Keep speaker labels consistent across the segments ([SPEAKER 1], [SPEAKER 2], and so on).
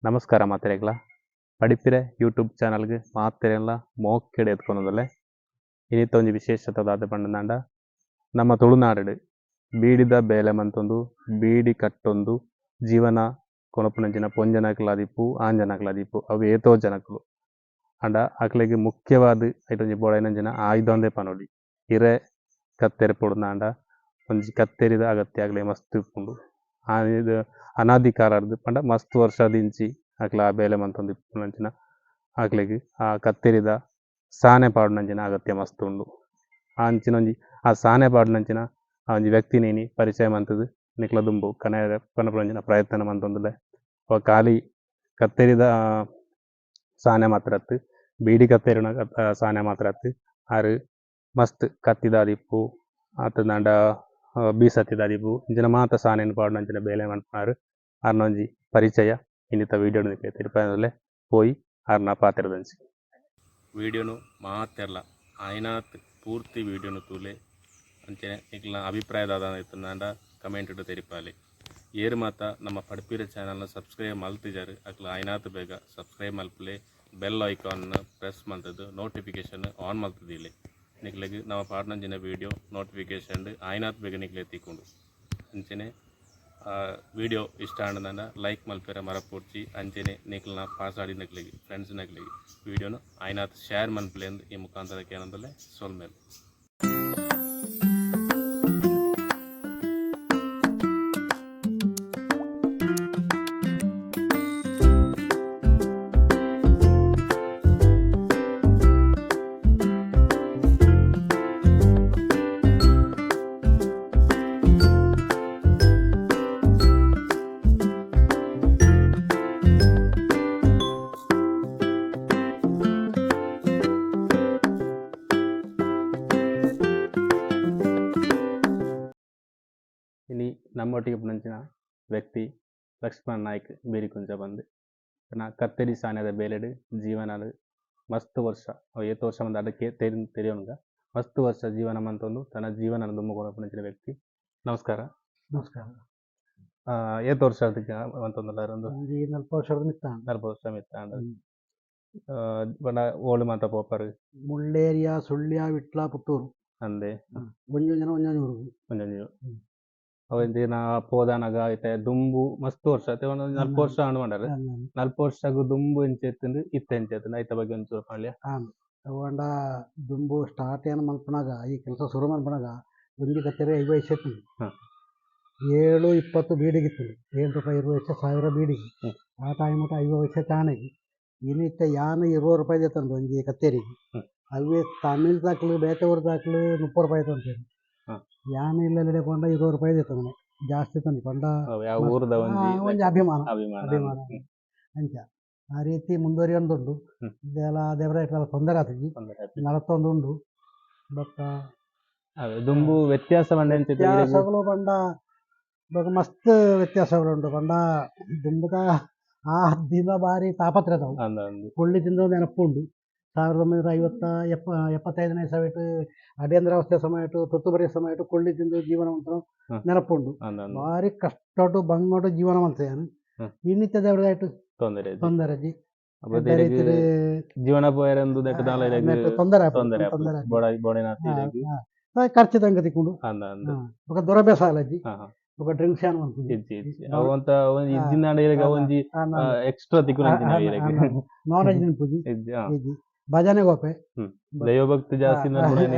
[SPEAKER 1] ನಮಸ್ಕಾರ ಮಾತೆರೆಗ್ಲ. ಪಡಿಪಿರೆ ಯೂಟ್ಯೂಬ್ ಚಾನಲ್ಗ್ ಮಾತೆರೆಗ್ಲ ಮೋಕೆಡ್ ಎದ್ಕೊನೊಂದುಲ್ಲೆ. ಇನಿತ ಒಂಜಿ ವಿಶೇಷತೆ ದಾದ ಪಂಡಂದಾಂಡ, ನಮ್ಮ ತುಳುನಾಡುಡ್ ಬೀಡಿದ ಬೇಲೆ ಮಂತೊಂದು, ಬೀಡಿ ಕಟ್ಟೊಂದು ಜೀವನ ಕೊನೊಪುನಂಚಿನ ಪೊಂಜನಕುಲಾದಿಪ್ಪು, ಆಂಜನಕುಲಾದಿಪ್ಪು, ಅವು ಏತೋ ಜನಕುಲು. ಆಂಡ ಅಕ್ಲೆಗ್ ಮುಖ್ಯವಾದ್ ಐಟ್ ಒಂಜಿ ಬೋಡಾಯಿನಂಚಿನ ಆಯುಧ ಪನೊಲಿ. ಇರೆ ಕತ್ತೆರ್ ಪೊಡುಂದಾಂಡ ಒಂಜಿ ಕತ್ತೆರಿದ ಅಗತ್ಯ ಅಕ್ಲೆಗ್ ಮಸ್ತ್ ಇಪ್ಪುಂಡು. ಅನಾದಿ ಕಾಲರ್ದ್ ಪಂಡ ಮಸ್ತ್ ವರ್ಷದಿಂಚಿ ಅಕ್ಲ ಆ ಬೇಲೆ ಮಂತೊಂದು ಇಪ್ಪುನಂಚಿನ ಅಕ್ಲೆಗ್ ಆ ಕತ್ತೆರಿದ ಸಾನೆ ಪಾಡುನಂಚಿನ ಅಗತ್ಯ ಮಸ್ತ್ ಉಂಡು. ಅಂಚಿನ ಒಂಜಿ ಆ ಸಾನೆ ಪಾಡುನಂಚಿನ ಆ ಒಂಜಿ ವ್ಯಕ್ತಿನ್ ಇನಿ ಪರಿಚಯ ಮಂತುದು ನಿಕ್ಲ ದುಂಬು ಕನಯೆರೆ ಕನಪುನಂಚಿನ ಪ್ರಯತ್ನ ಮಂತೊಂದುಲ್ಲೆ. ಅವು ಖಾಲಿ ಕತ್ತೆರಿದ ಸಾನೆ ಮಾತ್ರ ಅತ್ತ್, ಬೀಡಿ ಕತ್ತೆರುನ ಸಾನೆ ಮಾತ್ರ ಅತ್ತ್, ಆರ್ ಮಸ್ತ್ ಕತ್ತಿದಾದಿಪ್ಪು ಅತ್ತುಂದಾಂಡ ಬೀಸತ್ತಿದಾದಿಪ್ಪು ಇಂಚಿನ ಮಾತ ಸಾನೆನ್ ಪಾಡುನಂಚಿನ ಬೇಲೆ ಮನ್ಪುನಾರ್. ಆರ್ನ ಒಂಜಿ ಪರಿಚಯ ಇನ್ನಿತ ವೀಡಿಯೋ ನಿಕ್ಲೆ ತೆರಿಪಾಯೊಂದುಲ್ಲೆ. ಪೋಯಿ ಆರ್ನ ಪಾತೆರದಂಚಿ.
[SPEAKER 2] ವೀಡಿಯೋನು ಮಾತೆರ್ಲ ಆಯಿನಾತ್ ಪೂರ್ತಿ ವೀಡಿಯೋನು ತೂಲೆ. ಅಂಚನೆ ನಿಕ್ಲ್ನ ಅಭಿಪ್ರಾಯ ದಾದ ಇತ್ತುಂದಾಂಡ ಕಮೆಂಟ್ ತೆರಿಪಾಲೆ. ಏರ್ ಮಾತ ನಮ್ಮ ಪಡ್ಪಿರ ಚಾನಲ್ನ ಸಬ್ಸ್ಕ್ರೈಬ್ ಮಲ್ತಿಜಾರ್, ಅಕ್ಲ ಆಯಿನಾತ್ ಬೇಗ ಸಬ್ಸ್ಕ್ರೈಬ್ ಮಲ್ಪುಲೆ. ಬೆಲ್ ಐಕಾನ್ ಪ್ರೆಸ್ ಮಲ್ತದ್ದು ನೋಟಿಫಿಕೇಶನ್ ಆನ್ ಮಲ್ತದಿಲೆ. ನಿಕ್ಲೆಗ್ ನಮ್ಮ ಪಾಡ್ನಂಚಿನ ವೀಡಿಯೋ ನೋಟಿಫಿಕೇಶನ್ ಆಯಿನಾತ್ ಬೇಗ ನಿಕ್ಲೆ ತಿಕ್ಕುಂಡು. ಅಂಚನೆ ವೀಡಿಯೋ ಇಷ್ಟ ಆಂಡದಾಂಡ ಲೈಕ್ ಮಲ್ಪೆರ ಮರಪೋಡ್ಚಿ. ಅಂಚನೆ ನಿಕ್ಲ್ನ ಪಾಸಾಡಿ ನಕ್ಲೆಗ್, ಫ್ರೆಂಡ್ಸ್ ನಕ್ಲೆಗ್ ವೀಡಿಯೋನು ಆಯಿನಾತ್ ಶೇರ್ ಮನ್ಪುಲೆ ಅಂದ್ ಈ ಮುಖಾಂತರ ಕೇನೊಂದುಲ್ಲೆ. ಸೊಲ್ಮೆಲು.
[SPEAKER 1] ಇನಿ ನಮ್ಮೊಟ್ಟಿಗೆ ಇಪ್ಪುನಂಚಿನ ವ್ಯಕ್ತಿ ಲಕ್ಷ್ಮಣ್ ನಾಯ್ಕ್ ಬೀರಿಕುಂಜ ಪಂದ್. ತನ್ನ ಕತ್ತೆರಿ ಸಾನೆದ ಬೇಲೆಡ್ ಜೀವನಡ್ ಮಸ್ತ್ ವರ್ಷ, ಅವು ಏತ್ ವರ್ಷ ಪಂದ್ ಅದಕ್ಕೆ ತೆರಿಯೊನುಗ, ಮಸ್ತ್ ವರ್ಷ ಜೀವನ ಮಂತೊಂದು ತನ್ನ ಜೀವನ ದುಂಬು ಕೊನೊಪುನಂಚಿನ ವ್ಯಕ್ತಿ. ನಮಸ್ಕಾರ.
[SPEAKER 3] ನಮಸ್ಕಾರ.
[SPEAKER 1] ಏತ್ ವರ್ಷ ಮಂತೊಂದುಲ್ಲಾರ್ ಉಂದು?
[SPEAKER 3] ಒಂಜಿ ನಲ್ಪ ವರ್ಷದ ಮಿತ್ತ.
[SPEAKER 1] ನಲ್ಪ ವರ್ಷ ಮಿತ್ತ ಆಂಡ್. ಪಂಡ ಓಲು ಮಾತ ಪೋಪರ್?
[SPEAKER 3] ಮುಳ್ಳೇರಿಯ, ಸುಳ್ಯ, ವಿಟ್ಲ, ಪುತ್ತೂರು.
[SPEAKER 1] ಅಂದೆ.
[SPEAKER 3] ಒಂಜೊಂಜಿ ಜನ ಒಂಜೊಂಜಿ ಊರುಗು.
[SPEAKER 1] ಒಂಜೊಂಜಿ. ಅವೆಂಜಿ ನಾ ಪೋದಾನಗ ಇತ್ತೆ ದುಂಬು ಮಸ್ತ್ ವರ್ಷ ಅತ್ತೆ, ಒಂದು ನಲ್ಪ ವರ್ಷ ಆಂಡ್ ಪಂಡರ್. ನಲ್ಪ ವರ್ಷಗ್ ದುಂಬು ಎಂಚ ಇತ್ತ್ಂಡ್, ಇತ್ತೆ ಎಂಚ ಇತ್ತ್ಂಡ್, ಐತ ಬಗ್ಗೆ ಒಂಚೂರು ಪನ್ಲೆ.
[SPEAKER 3] ಆಂದ್, ಅವಂಡ ದುಂಬು ಸ್ಟಾರ್ಟ್ ಏನು ಮಲ್ಪನಾಗ, ಈ ಕೆಲಸ ಶುರು ಮಲ್ಪನಾಗ ಒಂಜಿ ಕತ್ತೆರೆ 50 ಪೈಸೆ ಇತ್ತು. 7.20 ಬೀಡಿಗಿತ್ತು, 7 ರೂಪಾಯಿ 20 ಪೈಸೆ 1000 ಬೀಡಿಗೆ. ಆ ಟೈಮ್ 50 ಪೈಸೆ ಚಾಣೆಗೆ. ಇನ್ನು ಯಾನು 20 ರೂಪಾಯಿ ತಂದು ಒಂಜಿ ಕತ್ತೇರಿಗೆ. ಅವೇ ತಮಿಳ್ ದಾಕ್ಲು, ಬೇತೆ ಊರು ದಾಕ್ಲು 30 ರೂಪಾಯಿ ತಂತೇನೆ. ಯಾನು ಇಲ್ಲೆಲ್ಲೆಡೆ ಪಂಡ 20 ರೂಪಾಯಿ ತಂದೆ, ಜಾಸ್ತಿ ತಂದು ಪಂಡ.
[SPEAKER 1] ಅವ್ ಯಾವ ಊರ್ದ ಒಂಜಿ
[SPEAKER 3] ಒಂಜಿ ಅಭಿಮಾನ.
[SPEAKER 1] ಅಭಿಮಾನ.
[SPEAKER 3] ಅಭಿಮಾನ. ಅಂಚ ಆ ರೀತಿ ಮುಂದುವರಿಯೊಂದುಂಡು. ಇದೆಲ್ಲ ದೇವರ ತೊಂದರೆ ಆತಜಿ.
[SPEAKER 1] ತೊಂದರೆ ಆತು.
[SPEAKER 3] ನಡತೊಂದುಂಡು ಬೊಕ್ಕ.
[SPEAKER 1] ಅವೇ ದುಂಬು ವ್ಯತ್ಯಾಸ ಪಂಡ ಎಂಚ ಇತ್ತು ಇರೆಗ್?
[SPEAKER 3] ವ್ಯತ್ಯಾಸಗಳು ಪಂಡ ಬೊಕ ಮಸ್ತ್ ವ್ಯತ್ಯಾಸಗಳುಂಡು. ಪಂಡ ದುಂಬುದ ಆ ದಿನ ಬಾರಿ ತಾಪತ್ರೆದವು.
[SPEAKER 1] ಅಂದ್ ಅಂದ್.
[SPEAKER 3] ಕೊಳ್ಳಿ ತಿಂದ ನೆನಪುಂಡು. 1950 75ನೇ ಇಸವಿಟ್ ಅಡಿಯಂದ್ರಾವಸ್ಥೆ ಸಮಯಟು, ತುರ್ತುಬರಿ ಸಮಯಟು ಕೊಳ್ಳಿ ತಿಂದು ಜೀವನ ಮಂತ್ರ. ನೆನಪುಂಡು.
[SPEAKER 1] ಅಂದ್ ಅಂದ್.
[SPEAKER 3] ಭಾರಿ ಕಷ್ಟಡು ಬಂಗೋಡು ಜೀವನ ಮಂತ. ಇನ್ನಿತ್ಯ ದೇವರಾಯ್ತು.
[SPEAKER 1] ತೊಂದರೆ ಇಜ್ಜಿ.
[SPEAKER 3] ತೊಂದರೆ ಅಜ್ಜಿ.
[SPEAKER 1] ಅപ്പൊ ಇರೆಗ್ ಜೀವನ ಪೋಯೆರೆ ಉಂದು ನೆಟ್ ದಾಲ ಇರೆಗ್
[SPEAKER 3] ತೊಂದರೆ ಆಪುಂಡು,
[SPEAKER 1] ತೊಂದರೆ ಆಪುಂಡು.
[SPEAKER 3] ತೊಂದರೆ ಆಪುಂಡು.
[SPEAKER 1] ಬೋಡ ಬೋಡಿನಾತ್ ಇರೆಗ್.
[SPEAKER 3] ಖರ್ಚು ತಂಗ ತಿಕ್ಕುಂಡು.
[SPEAKER 1] ಅಂದ್ ಅಂದ್.
[SPEAKER 3] ಬೊಕ ದುರಭ್ಯಾಸ ಅಲ್ಲಜ್ಜಿ.
[SPEAKER 1] ಹಾ ಹಾ.
[SPEAKER 3] ಬೊಕ ಡ್ರಿಂಕ್ಸ್ ಏನು ಮನ್ಪುಜಿ.
[SPEAKER 1] ಇಜ್ಜಿ ಇಜ್ಜಿ. ಅವು ಒಂತ ಒಂಜಿ ಇಜ್ಜಿಂದಾಂಡ ಇರೆಗ್ ಅವು ಒಂಜಿ ಎಕ್ಸ್ಟ್ರಾ ತಿಕ್ಕುನಂಚಿನ ಇರೆಗ್.
[SPEAKER 3] ನಾನ್ ವೆಜ್ ತಿನ್ಪುಜಿ.
[SPEAKER 1] ಇಜ್ಜಿ ಹಾ.
[SPEAKER 3] ಇಜ್ಜಿ, ಭಜನೆ ಗೋಪೆ.
[SPEAKER 1] ದೈವಭಕ್ತಿ ಜಾಸ್ತಿ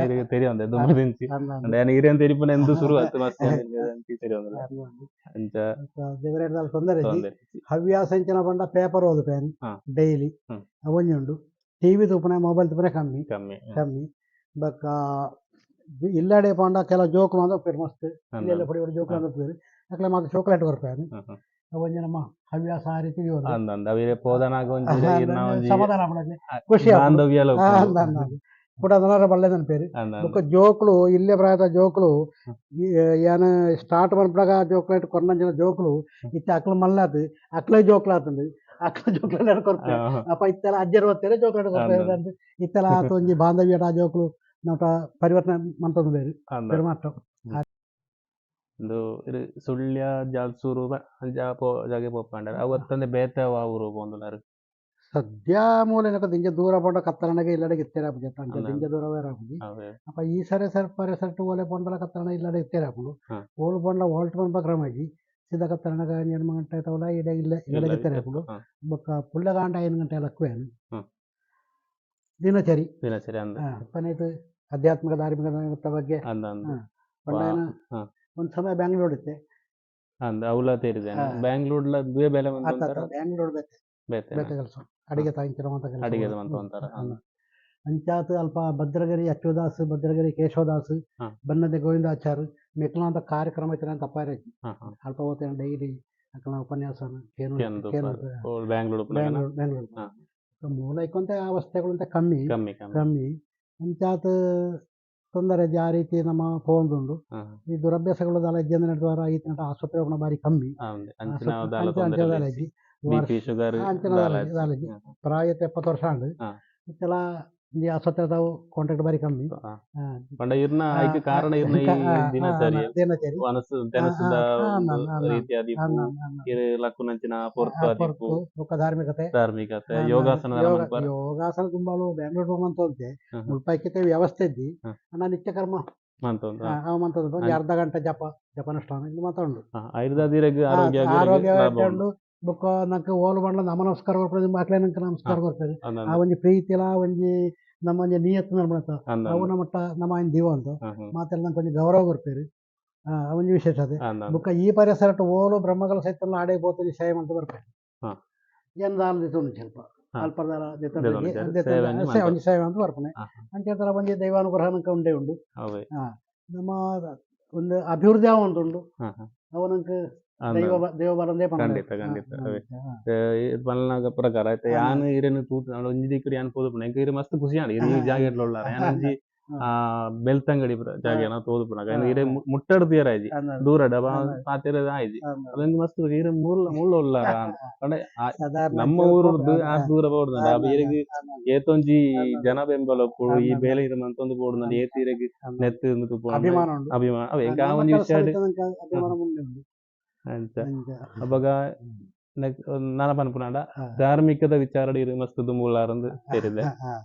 [SPEAKER 1] ಇರೆಗ್ ತೆರಿಯೊಂದೆ ದುಂಬುದಿಂಚಿ. ಅಂಡ ಯಾನ್ ಇರೆನ್ ತೆರಿಪುನ ಎಂದು ಶುರು ಆತು ಮಸ್ತ್ ತೆರಿಯೊಂದಿಲ್ಲ ಅಂಚ.
[SPEAKER 3] ದೇವರ ತೊಂದರೆ ಇಜ್ಜಿ.
[SPEAKER 1] ತೊಂದರೆ ಇಜ್ಜಿ.
[SPEAKER 3] ಹವ್ಯಾಸ ಇಂಚಿನ ಪಂಡ ಪೇಪರ್ ಓದುಪೇನು. ಡೈಲಿ. ಅವೊಂಜಿ ಉಂಡು. ಟಿವಿ ತೂಪುನೆ, ಮೊಬೈಲ್ ತೂಪುನೆ ಕಮ್ಮಿ.
[SPEAKER 1] ಕಮ್ಮಿ.
[SPEAKER 3] ಕಮ್ಮಿ. ಬೊಕ್ಕ ಇಲ್ಲಡೆ ಪಂಡ ಕೆಲವು ಜೋಕುಲು ಮಾತ ಉಪ್ಪೇರು ಮಸ್ತ್.
[SPEAKER 1] ಅಂದ್
[SPEAKER 3] ಇಲ್ಲೆಲ್ಲ ಪೊಡಿ ಪೊಡಿ ಜೋಕುಲು ಉಪ್ಪೇರು, ಅಕ್ಲೆ ಮಾತ ಚಾಕ್ಲೇಟ್ ಕೊರ್ಪೇನು.
[SPEAKER 1] ಹಾ, ಹಾ.
[SPEAKER 3] ಅವೊಂಜಿ ನಮ್ಮ ಹವ್ಯಾಸ ಆ ರೀತಿ ಒಂದು.
[SPEAKER 1] ಅಂದ್ ಅಂದ್. ಅವು ಇರೆ ಪೋದನಾಗ ಒಂಜಿ ಇರ್ನ ಒಂಜಿ
[SPEAKER 3] ಸಮಾಧಾನ ಆಪುಂಡು, ಖುಷಿ ಆಪುಂಡು.
[SPEAKER 1] ಬಾಂಧವ್ಯ ಎಲ್ಲ ಉಪ್ಪುಂಡು.
[SPEAKER 3] ಅಂದ್ ಅಂದ್ ಅಂದ್. ಪುಟ ದನರ ಬಲ್ಲೆ ನೆನಪೇರು.
[SPEAKER 1] ಅಂದ್ ಅಂದ್.
[SPEAKER 3] ಬೊಕ್ಕ ಜೋಕುಲು, ಇಲ್ಲೇ ಪ್ರಾಯದ ಜೋಕುಲು, ಯಾನ್ ಸ್ಟಾರ್ಟ್ ಮನ್ಪುನಗ ಜೋಕ್ಲೇಟ್ ಕೊರ್ನಂಚಿನ ಜೋಕುಲು ಇತ್ತೆ ಅಕ್ಲು ಮಲ್ಲಾತ್, ಅಕ್ಲೆ ಜೋಕ್ಲಾತುಂಡು, ಅಕ್ಲ ಜೋಕ್ಲೇಟ್ ಕೊರ್ಪೆ. ಅಪ್ಪ ಇತ್ತೆಲ್ಲ ಅಜ್ಜೆರ್ ಬತ್ತೆರ್, ಜೋಕ್ಲೇಟ್ ಕೊರ್ಪೆ.
[SPEAKER 1] ಅಂದ್.
[SPEAKER 3] ಇತ್ತೆಲ್ಲ ಆತ ಒಂಜಿ ಬಾಂಧವ್ಯ ಆ ಜೋಕುಲು ನಟ ಪರಿವರ್ತನೆ ಮಂತೊಂದುಲ್ಲೆರ್.
[SPEAKER 1] ಅಂದ್.
[SPEAKER 3] ಪೆರುಮಾಟೊ.
[SPEAKER 1] ಇಂದು ಇರು ಸುಳ್ಯ ಜಾಲ್ಸೂರು ಅಂಚ ಪೋ ಜಾಗೆ ಪೋಪಾಂಡರ್ ಅವು ಅತ್ತಂದೆ ಬೇತೆ ವಾ ಊರು ಪೋಂದುಲಾರ್.
[SPEAKER 3] ಸದ್ಯ ಮೂಲ ದಿಂಜ ದೂರ ಪೋಂಡ ಕತ್ತಲನಗೆ ಇಲ್ಲಡೆ ಇತ್ತೇರ ಆಪುಜಿ ಅಂಚ.
[SPEAKER 1] ಅಂದ.
[SPEAKER 3] ದಿಂಜ ದೂರ ಬೇರೆ ಆಪುಜಿ.
[SPEAKER 1] ಅವೇ.
[SPEAKER 3] ಅಪ್ಪ ಈ ಸರಿ ಸರ್ ಪರಿಸರ ಓಲೆ ಪೋಂಡಲ ಕತ್ತಲನ ಇಲ್ಲಡೆ ಇತ್ತೇರ ಆಪುಂಡು. ಓಲು ಪೋಂಡ ಹೋಲ್ಟ್ ಪನ್ಪ ಕ್ರಮ ಇಜ್ಜಿ, ಸೀದಾ ಕತ್ತಲನಗ 8 ಗಂಟೆ ತವಲ ಇಡೆ ಇಲ್ಲ ಇಲ್ಲಡೆ ಇತ್ತೇರ ಆಪುಂಡು. ಬೊಕ್ಕ ಪುಳ್ಳೆಗಾಂಡ 5 ಗಂಟೆ ಲಕ್ಕುವೇನು. ದಿನಚರಿ.
[SPEAKER 1] ದಿನಚರಿ ಅಂದ.
[SPEAKER 3] ಪನೇತು ಆಧ್ಯಾತ್ಮಿಕ ಧಾರ್ಮಿಕ ಬಗ್ಗೆ.
[SPEAKER 1] ಅಂದ ಅಂದ.
[SPEAKER 3] ಪಂಡ ಒಂದು ಸಮಯ ಬ್ಯಾಂಗ್ಳೂರ್ ಇತ್ತೆ.
[SPEAKER 1] ಅಂದ ಅವಲ ತೇರಿದೆ. ಬ್ಯಾಂಗ್ಳೂರ್ಲ ದುವೆ ಬೇಲೆ ಮಂತ.
[SPEAKER 3] ಬ್ಯಾಂಗ್ಳೂರ್ ಬೇತೆ.
[SPEAKER 1] ಬೇತೆ.
[SPEAKER 3] ಬೇತೆ ಕೆಲಸ, ಅಡಿಗೆ ತಾಂಚಿನ ಅಂತ ಕೆಲಸ.
[SPEAKER 1] ಅಡಿಗೆ ಮಂತ ಅಂತಾರ.
[SPEAKER 3] ಅಂಚಾತ್ ಅಲ್ಪ ಭದ್ರಗಿರಿ ಅಚ್ಯುದಾಸ್, ಭದ್ರಗಿರಿ ಕೇಶವದಾಸ್, ಬನ್ನದೆ ಗೋವಿಂದಾಚಾರ್ ಮೆಕ್ಲಾಂತ ಕಾರ್ಯಕ್ರಮ ಇತ್ತು ತಪ್ಪಾರೆ. ಅಲ್ಪ ಹೋಗ್ತೇನೆ ಡೈಲಿ ಅಕಲ ಉಪನ್ಯಾಸ.
[SPEAKER 1] ಬ್ಯಾಂಗ್ಳೂರ್.
[SPEAKER 3] ಬ್ಯಾಂಗ್ಳೂರ್ ಬ್ಯಾಂಗ್ಳೂರ್. ಮೂಲೈಕೊಂತ ಅವಸ್ಥೆಗಳು ಕಮ್ಮಿ.
[SPEAKER 1] ಕಮ್ಮಿ ಕಮ್ಮಿ.
[SPEAKER 3] ಕಮ್ಮಿ ಅಂಚಾತ್ ತೊಂದರೆ ಆ ರೀತಿ ನಮ್ಮ ಪೋಂದುಂಡು. ಈ ದುರಭ್ಯಾಸಗಳು ದಾಲ ಇಜ್ಜಂದಿನ ದ್ವಾರ ಈತನ ಆಸ್ಪತ್ರೆ ಹೋಗೋಣ ಬಾರಿ ಕಮ್ಮಿ.
[SPEAKER 1] ಶುಗರ್.
[SPEAKER 3] ಪ್ರಾಯ 70 ವರ್ಷ ಆಂಡ್. ಇತ್ತೆಲ ಈ ಆಸ್ಪತ್ರೆ ತಾವು ಕಾಂಟ್ಯಾಕ್ಟ್ ಬಾರಿ ಕಮ್ಮಿ.
[SPEAKER 1] ಪಂಡ ಇರ್ನ ಐಕ್ ಕಾರಣ ಇರ್ನ ಈ ದಿನಚರಿ.
[SPEAKER 3] ದಿನಚರಿ.
[SPEAKER 1] ವನಸು ತೆನಸುದ ರೀತಿ ಆದಿಪ್ಪು, ಇರು ಲಕ್ಕುನಂಚಿನ ಪೊರ್ತು ಆದಿಪ್ಪು.
[SPEAKER 3] ಬೊಕ್ಕ ಧಾರ್ಮಿಕತೆ.
[SPEAKER 1] ಧಾರ್ಮಿಕತೆ, ಯೋಗಾಸನ.
[SPEAKER 3] ಯೋಗಾಸನ ತುಂಬಾಲು ಬ್ಯಾಂಗ್ಳೂರ್ ಮಂತಂತೆ ಮುಲ್ಪೈಕ್ಯತೆ ವ್ಯವಸ್ಥೆ ಇದ್ದಿ ಅಣ್ಣ ನಿತ್ಯ ಕರ್ಮ ಮಂತದ್ದು ಒಂದು ಅರ್ಧ ಗಂಟೆ ಜಪ ಜಪಾನುಷ್ಠಾನ ಇದು ಮಾತಾಡುಂಡು.
[SPEAKER 1] ಆರೋಗ್ಯ.
[SPEAKER 3] ಆರೋಗ್ಯ ಉಂಡು. ಬೊಕ್ಕ ನಂಗೆ ಓಲು ಬಂಡ್ಲ ನಮ ನಮಸ್ಕಾರ ಕೊರ್ಪುದು, ಅಕ್ಲೆ ನಂಗೆ ನಮಸ್ಕಾರ ಕೊರ್ಪೇರು. ಆ ಒಂಜಿ ಪ್ರೀತಿಲ ಒಂಜಿ ನಮ್ಮ ಒಂಜಿ ನಿಯತ್ತು ನಡ್ಮಣತ ಅವು ನಮ್ಮಟ್ಟ ನಮ್ಮ ఆయన ದೀವ ಅಂತ ಮಾತೆಲ್ಲ ನಂಗೆ ಒಂಜಿ ಗೌರವ ಕೊರ್ಪೇರು. ಆ ಒಂಜಿ ವಿಶೇಷತೆ. ಬೊಕ್ಕ ಈ ಪರಿಸರ ಓಲು ಬ್ರಹ್ಮಗಳ ಸಹಿತ ಆಡೆ ಪೋತು ಸೇವೆ ಅಂತ ಬರ್ಪೇರು. ಏನ್ ದಾಲ ದಿತ್ತುಂಡು ಸ್ವಲ್ಪ ಅಲ್ಪ ದಾಲ ಒಂಜಿ ಸೇವೆ ಅಂತ ಬರ್ಪುನೆ. ಅಂಚ ತರ ಒಂಜಿ ದೈವಾನುಗ್ರಹ ನಂಗೆ ಉಂಡೇ ಉಂಡು. ನಮ್ಮ ಒಂದು ಅಭಿವೃದ್ಧಿ ಆವಂತುಂಡು ಅವು ನಂಗೆ ದೈವ ದೈವ ಬಲಂದೇ.
[SPEAKER 1] ಖಂಡಿತ ಖಂಡಿತ. ಪಲ್ನಾಗ ಪ್ರಕಾರ ಆಯ್ತು. ಯಾನ್ ಇರೇನು ತೂತು ಒಂಜಿ ದಿಕ್ಕುಡು ಯಾನ್ ಪೋದುಪುನ ಎಂಕ್ ಇರು ಮಸ್ತ್ ಖುಷಿ ಆಂಡ್. ಇರು ಈ ಜಾಗೆಡ್ಲ ಉಳ್ಳಾರ ಯಾನ್ ಒಂಜಿ ಆ ಬೆಳ್ತಂಗಡಿ ಜಾಗೆನ ತೋದುಪುನಗ ಇರೆ ಮುಟ್ಟಡ್ ತೀರ ಆಯ್ಜಿ, ದೂರಡ್ ಪಾತೆರ ಆಯ್ಜಿ. ಅವೆಂಕ್ ಮಸ್ತ್ ಖುಷಿ. ಇರೆ ಮುಲ್ಲ ಮುಲ್ಲ ಉಳ್ಳಾರ ಪಂಡ ನಮ್ಮ ಊರುಡ್ದು ಆ ದೂರ ಪೋಡುಂಡ ಇರೆಗ್ ಏತೊಂಜಿ ಜನ ಬೆಂಬಲ ಉಪ್ಪುಡು. ಈ ಬೇಲೆ ಇರು ಮಂತೊಂದು ಪೋಡುಂಡ ಏತ್ ಇರೆಗ್ ನೆತ್ತ್
[SPEAKER 3] ಅಭಿಮಾನ.
[SPEAKER 1] ಅಭಿಮಾನ ಅವೆ ಎಂಕ್ ಆ ಒಂಜಿ ವಿಷಯ. ಅಂಚ ಅಪಗ ನನ ಪನ್ಪುನಾಂಡ ಧಾರ್ಮಿಕದ ವಿಚಾರಡ್ ಇರು ಮಸ್ತ್ ದುಂಬು ಉಳ್ಳಾರಂದ್ ತೆರಿದೆ.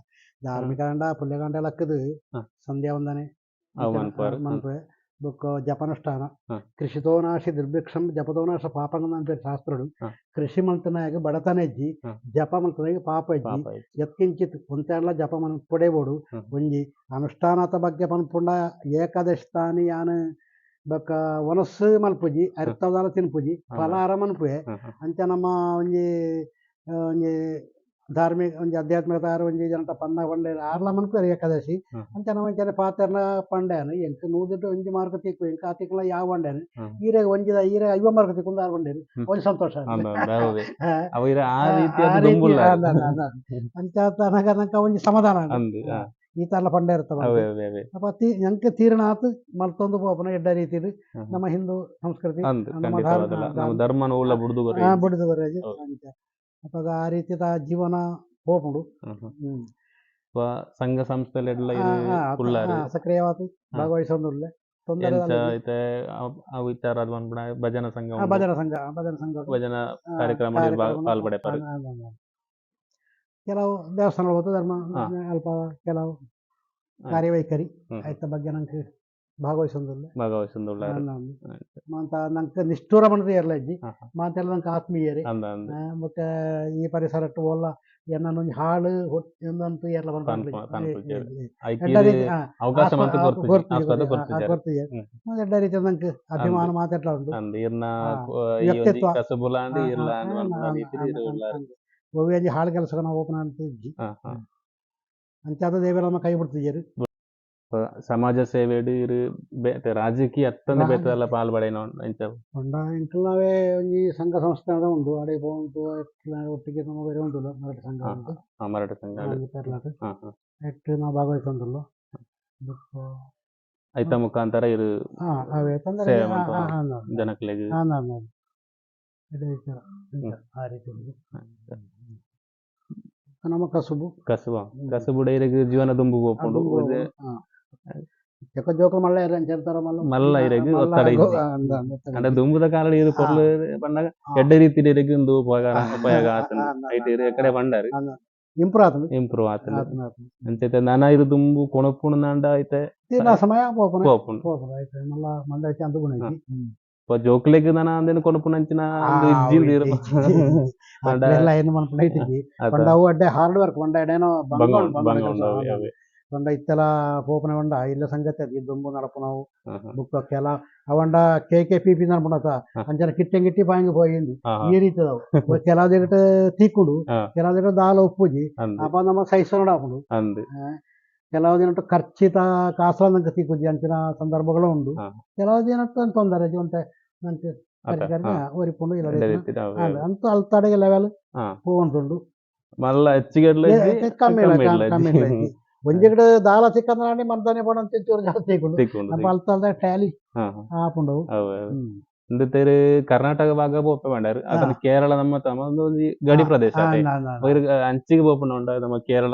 [SPEAKER 3] ಧಾರ್ಮಿಕ ಅಂಡ ಪುಲ್ಯಕಾಂಡ ಲಕ್ಕದು ಸಂಧ್ಯಾ ವಂದನೆ
[SPEAKER 1] ಅವು ಮನ್ಪುವರ್.
[SPEAKER 3] ಮನ್ಪುವೆ. ಬೊಕ್ಕ ಜಪನುಷ್ಠಾನ. ಕೃಷಿತೋನಾಶಿ ದುರ್ಭಿಕ್ಷಂ ಜಪತೋನಾಶ ಪಾಪಂಗ ಅಂತ ಶಾಸ್ತ್ರಡು. ಕೃಷಿ ಮಲ್ತನಾಗ ಬಡತನ ಇಜ್ಜಿ, ಜಪ ಮಲ್ತನಾಗ ಪಾಪ ಇಜ್ಜಿ. ಯತ್ಕಿಂಚಿತ್ ಒಂತೆಲ್ಲ ಜಪ ಮನ್ ಪಡೆಬೋಡು. ಒಂಜಿ ಅನುಷ್ಠಾನದ ಬಗ್ಗೆ ಪನ್ಪುಂಡ ಏಕಾದಶಿ ತಾನಿ ಯಾನ್ ಬೊಕ್ಕ ವನಸ್ಸು ಮಲ್ಪುಜಿ, ಅರಿತದಾಲ ತಿನ್ಪುಜಿ, ಫಲಾಹಾರ ಮನ್ಪುವೆ. ಅಂಚ ನಮ್ಮ ಒಂಜಿ ಒಂಜಿ ಧಾರ್ಮಿಕ ಒಂಜಿ ಆಧ್ಯಾತ್ಮಿಕ ಒಂಜಿ ಜನಟ ಪನ್ನ ಪಂಡೆ ಆರ್ಲ ಮನ್ಪುವೆರ್ ಏಕಾದಶಿ. ಅಂಚ ನಮ್ಮ ಅಂಚನೆ ಪಾತೆರ್ನ ಪಂಡ್ಯಾನ್ ಎಂಕ್ ನೂದೆಟ್ ಒಂಜಿ ಮಾರ್ಕ್ ತಿಕ್ಕು, ಎಂಕ್ ಆ ತಿಕ್ಲ ಯಾವ ಪಂಡ್ಯಾನ್. ಈರೆಗ್ ಒಂಜಿದ ಈರೆ 50 ಮಾರ್ಕ್ ತಿಕ್ಕುಂದು ಆರ್ ಪಂಡೇರು ಒಂಜಿ ಸಂತೋಷ. ಅಂಚ ತನಕ ಒಂಜಿ ಸಮಾಧಾನ ಈ ತರ ಪಂಡೆ ಇರ್ತವ. ಅಪ್ಪ ಎಂಕ್ ತೀರ್ಣಾತ್ ಮಲ್ತೊಂದು ಪೋಪುನ ಎಡ್ಡ ರೀತಿಡ್ ನಮ್ಮ ಹಿಂದೂ ಸಂಸ್ಕೃತಿ
[SPEAKER 1] ನಮ್ಮ ಧರ್ಮನ ಉಲ್ಲ ಬುಡ್ದು.
[SPEAKER 3] ಬುಡ್ದು ಬರೋಜಿ. ಅಂಚ ಅಪಗ ಆ ರೀತಿದ ಜೀವನ ಪೋಪುಂಡು.
[SPEAKER 1] ಸಂಘ ಸಂಸ್ಥೆಲೆಡ್ಲ
[SPEAKER 3] ಸಕ್ರಿಯವಾದ ಭಾಗವಹಿಸೊಂದುಲ್ಲೆ. ತೊಂದರೆ
[SPEAKER 1] ಆ ವಿಚಾರ ಪನ್ಪುನ ಭಜನಾ ಸಂಘ.
[SPEAKER 3] ಭಜನಾ ಸಂಘ, ಭಜನಾ ಸಂಘ.
[SPEAKER 1] ಭಜನಾ ಕಾರ್ಯಕ್ರಮ ಪಾಲ್ ಪಡೆಪರ್.
[SPEAKER 3] ಕೆಲವು ದೇವಸ್ಥಾನ ಹೋದ ಧರ್ಮ ಅಲ್ಪ ಕೆಲವು ಕಾರ್ಯವೈಖರಿ ಆಯ್ತ ಬಗ್ಗೆ ನಂಗೆ ಭಾಗವಹಿಸೊಂದುಲ್ಲೆ.
[SPEAKER 1] ಭಾಗವಹಿಸೊಂದುಲ್ಲಾರ್.
[SPEAKER 3] ಮಾತ ನಂಗೆ ನಿಷ್ಠೂರ ಮನದ ಏರ್ಲ ಇಜ್ಜಿ, ಮಾತೆಲ್ಲ ನಂಗೆ ಆತ್ಮೀಯರೇ. ಬೊಕ್ಕ ಈ ಪರಿಸರಟ್ಟು ಓಲ್ಲ ಎನ್ನನ್ ಒಂಜಿ ಹಾಳು ಎಂದಂತೂ ಏರ್ಲ
[SPEAKER 1] ಅವಕಾಶ
[SPEAKER 3] ಕೊರ್ತಿಜೆರ್. ಎಡ್ಡೆ ರೀತಿ ನಂಗೆ ಅಭಿಮಾನ ಮಾತೆಟ್ಲ ಉಂಡು.
[SPEAKER 1] ವ್ಯಕ್ತಿತ್ವ
[SPEAKER 3] ಒವ್ವೆ ಒಂಜಿ ಹಾಳು ಕೆಲಸ ಓಪನ್ ಅಂತ ಇಜ್ಜಿ. ಅಂಚಾದ ದೇವೆರ್ ಕೈ ಬಿಡ್ತಿಜೆರ್.
[SPEAKER 1] ಸಮಾಜ ಸೇವೆಡ್ ಇರು ಬೇತೆ ರಾಜಕೀಯ ಅತ್ತಂದೆ ಬೇತೆಲ್ಲ ಪಾಲ್ ಪಡೆಯಿನ ಇಂಚ.
[SPEAKER 3] ಪಂಡ ಎಂಕಲ್ನವೇ ಒಂಜಿ ಸಂಘ ಸಂಸ್ಥೆ ಉಂಡು ಅಡೆ ಪೋವೊಂದು ಒಟ್ಟಿಗೆ ನಮ್ಮ ಬೇರೆ ಉಂಟು ಮರಾಠಿ ಸಂಘ ಉಂಟು.
[SPEAKER 1] ಮರಾಠಿ ಸಂಘ.
[SPEAKER 3] ಪೆರ್ಲಾಟ್ ಎಟ್ಟು ನಾವು ಭಾಗವಹಿಸೊಂದುಲ್ಲ. ಬೊಕ್ಕ
[SPEAKER 1] ಐತ ಮುಖಾಂತರ ಇರು
[SPEAKER 3] ಅವೇ ತೊಂದರೆ
[SPEAKER 1] ಸೇವೆ ಜನಕ್ಲೆಗ್.
[SPEAKER 3] ಆ ರೀತಿ ಉಂಡು ನಮ್ಮ ಕಸುಬು.
[SPEAKER 1] ಕಸುಬು ಕಸುಬು ಇರೆಗ್ ಜೀವನ ದುಂಬು ಪೋಪುಂಡು.
[SPEAKER 3] ಎಕ್ಕ ಜೋಕುಲು ಮಲ್ಲ ಇರ ಅಂಚೆರ್ತಾರ ಮಲ್ಲ.
[SPEAKER 1] ಮಲ್ಲ ಇರೆಗ್
[SPEAKER 3] ಮಲ್ಲ
[SPEAKER 1] ಒತ್ತಡ ಇಜ್ಜಿ.
[SPEAKER 3] ಅಂದ ಅಂದ ಒತ್ತಡ
[SPEAKER 1] ಅಂಡ
[SPEAKER 3] ಇಜ್ಜಿ.
[SPEAKER 1] ದುಂಬುದ ಕಾಲಡ್ ಇರು ಪೊರ್ಲು ಪನ್ನಗ ಎಡ್ಡೆ ರೀತಿಡ್ ಇರೆಗ್ ಉಂದು ಉಪಕಾರ ಉಪಯೋಗ ಆತುಂಡು. ಐಟ್ ಇರು ಎಕಡೆ ಪಂಡರ್.
[SPEAKER 3] ಇಂಪ್ರೂವ್ ಆತುಂಡು.
[SPEAKER 1] ಇಂಪ್ರೂವ್ ಆತುಂಡು.
[SPEAKER 3] ಆತುಂಡು ಆತುಂಡು.
[SPEAKER 1] ಅಂಚತೆ ನನ ಇರು ದುಂಬು ಕೊಣಪುಣುಂದಾಂಡ ಐತೆ
[SPEAKER 3] ತೀರ್ನ ಸಮಯ ಪೋಪುನೆ.
[SPEAKER 1] ಪೋಪುಂಡು.
[SPEAKER 3] ಪೋಪುನೆ ಐತೆ ಮಲ್ಲ ಮಂದ ಐತೆ ಅಂದು ಗುಣ ಐತಿ.
[SPEAKER 1] ಇಪ್ಪ ಜೋಕ್ಲೆಗ್ ನನ ಅಂದೇನು ಕೊಣಪುನಂಚಿನ ಉಂದು ಇಜ್ಜಿ ಇಂದು ಇರು ಪಂಡ
[SPEAKER 3] ಅಕ್ಲೆಲ್ಲ ಏನು ಮನ್ಪುನ ಐತಿಜಿ.
[SPEAKER 1] ಅತ.
[SPEAKER 3] ಪಂಡ ಅವು ಅಡ್ಡೆ ಹಾರ್ಡ್ ವರ್ಕ್ ಪಂಡ ಎಡೇನೋ ಬಂಗ
[SPEAKER 1] ಬಂಗ
[SPEAKER 3] ಉಂಡು,
[SPEAKER 1] ಉಂಡು,
[SPEAKER 3] ಬಂಗ
[SPEAKER 1] ಬಂಗ
[SPEAKER 3] ಕೆಲಸ.
[SPEAKER 1] ಉಂಡು, ಅವೇ, ಅವೇ.
[SPEAKER 3] ಪಂಡ ಇತ್ತೆಲ ಪೋಪುನ ಪಂಡ ಇಲ್ಲ ಸಂಗತಿ ಅದು ದುಂಬು ನಡಪುನವು.
[SPEAKER 1] ಆಹಾ.
[SPEAKER 3] ಬುಕ್ಕ ಕೆಲ ಅವಂಡ K K P P ನಡ್ಪುಣತ ಅಂಚನೆ ಕಿಟ್ಟೆ ಗಿಟ್ಟಿ ಬಾಯಿಂಗ್ ಪೋಯಿಂದು. ಈ ರೀತಿದವು ಕೆಲವು ದಿಗಟ್ ತೀಕ್ಕುಂಡು, ಕೆಲವು ದಿಗಟ್ ದಾಲ ಉಪ್ಪುಜಿ.
[SPEAKER 1] ಅಂದ್.
[SPEAKER 3] ಅಪ್ಪ ನಮ್ಮ ಸಹಿಸೋಣ ಆಪುಂಡು.
[SPEAKER 1] ಅಂದ್.
[SPEAKER 3] ಕೆಲವು ದಿನಟ್ಟು ಖರ್ಚಿತ ಕಾಸಲ ನಂಗೆ ತೀಕುಜಿ ಅಂಚಿನ ಸಂದರ್ಭಗಳು ಉಂಡು. ಕೆಲವು ದಿನಟ್ಟು ತೊಂದರೆ ಒಂತೆ ನಂಚೆ
[SPEAKER 1] ಅತ,
[SPEAKER 3] ಒರಿಪುಂಡು ಇಲ್ಲ.
[SPEAKER 1] ಎಡ್ಡೆ ರೀತಿಡ್ ಅವೇ, ಅವೇ.
[SPEAKER 3] ಅಂತ ಅಲ್ತಡೆಗೆ ಲೆವೆಲ್ ಪೋವೊಂದುಂಡು.
[SPEAKER 1] ಮಲ್ಲ ಹೆಚ್ಚಿಗೆ ಇಡ್ಲ ಇಜ್ಜಿ,
[SPEAKER 3] ಕಮ್ಮಿ ಇಲ್ಲ.
[SPEAKER 1] ಕಮ್ಮಿ ಇಡ್ಲ
[SPEAKER 3] ಕಮ್ಮಿ
[SPEAKER 1] ಇಜ್ಜಿ.
[SPEAKER 3] ಇಲ್ಲ ಇಜ್ಜಿ. ಒಂಜಿ ಕಡೆ ದಾಲ ಸಿಕ್ಕಂದ್ರೆ ಮಂದನೆ ಪೋಣ ಚೂರು ಜಾಸ್ತಿ ತಿಕ್ಕುಂಡು.
[SPEAKER 1] ತಿಕ್ಕುಂಡು.
[SPEAKER 3] ಅಪ್ಪ ಅಲ್ತಲ್ದ ಟ್ಯಾಲಿ
[SPEAKER 1] ಹಾ, ಹಾ.
[SPEAKER 3] ಆಪುಂಡು.
[SPEAKER 1] ಅವೇ, ಅವೇ. ಇಂದೆತೇರು ಕರ್ನಾಟಕ ಭಾಗ ಪೋಪೆ ಪಂಡರ್ ಅದನ್ನ ಕೇರಳ ನಮ್ಮ ತಮ್ಮ ಒಂದು ಒಂಜಿ ಗಡಿ ಪ್ರದೇಶ ಅತೆ. ಬೈರ್ ಅಂಚಿಗೆ ಪೋಪುನ ಉಂಡ ನಮ್ಮ ಕೇರಳ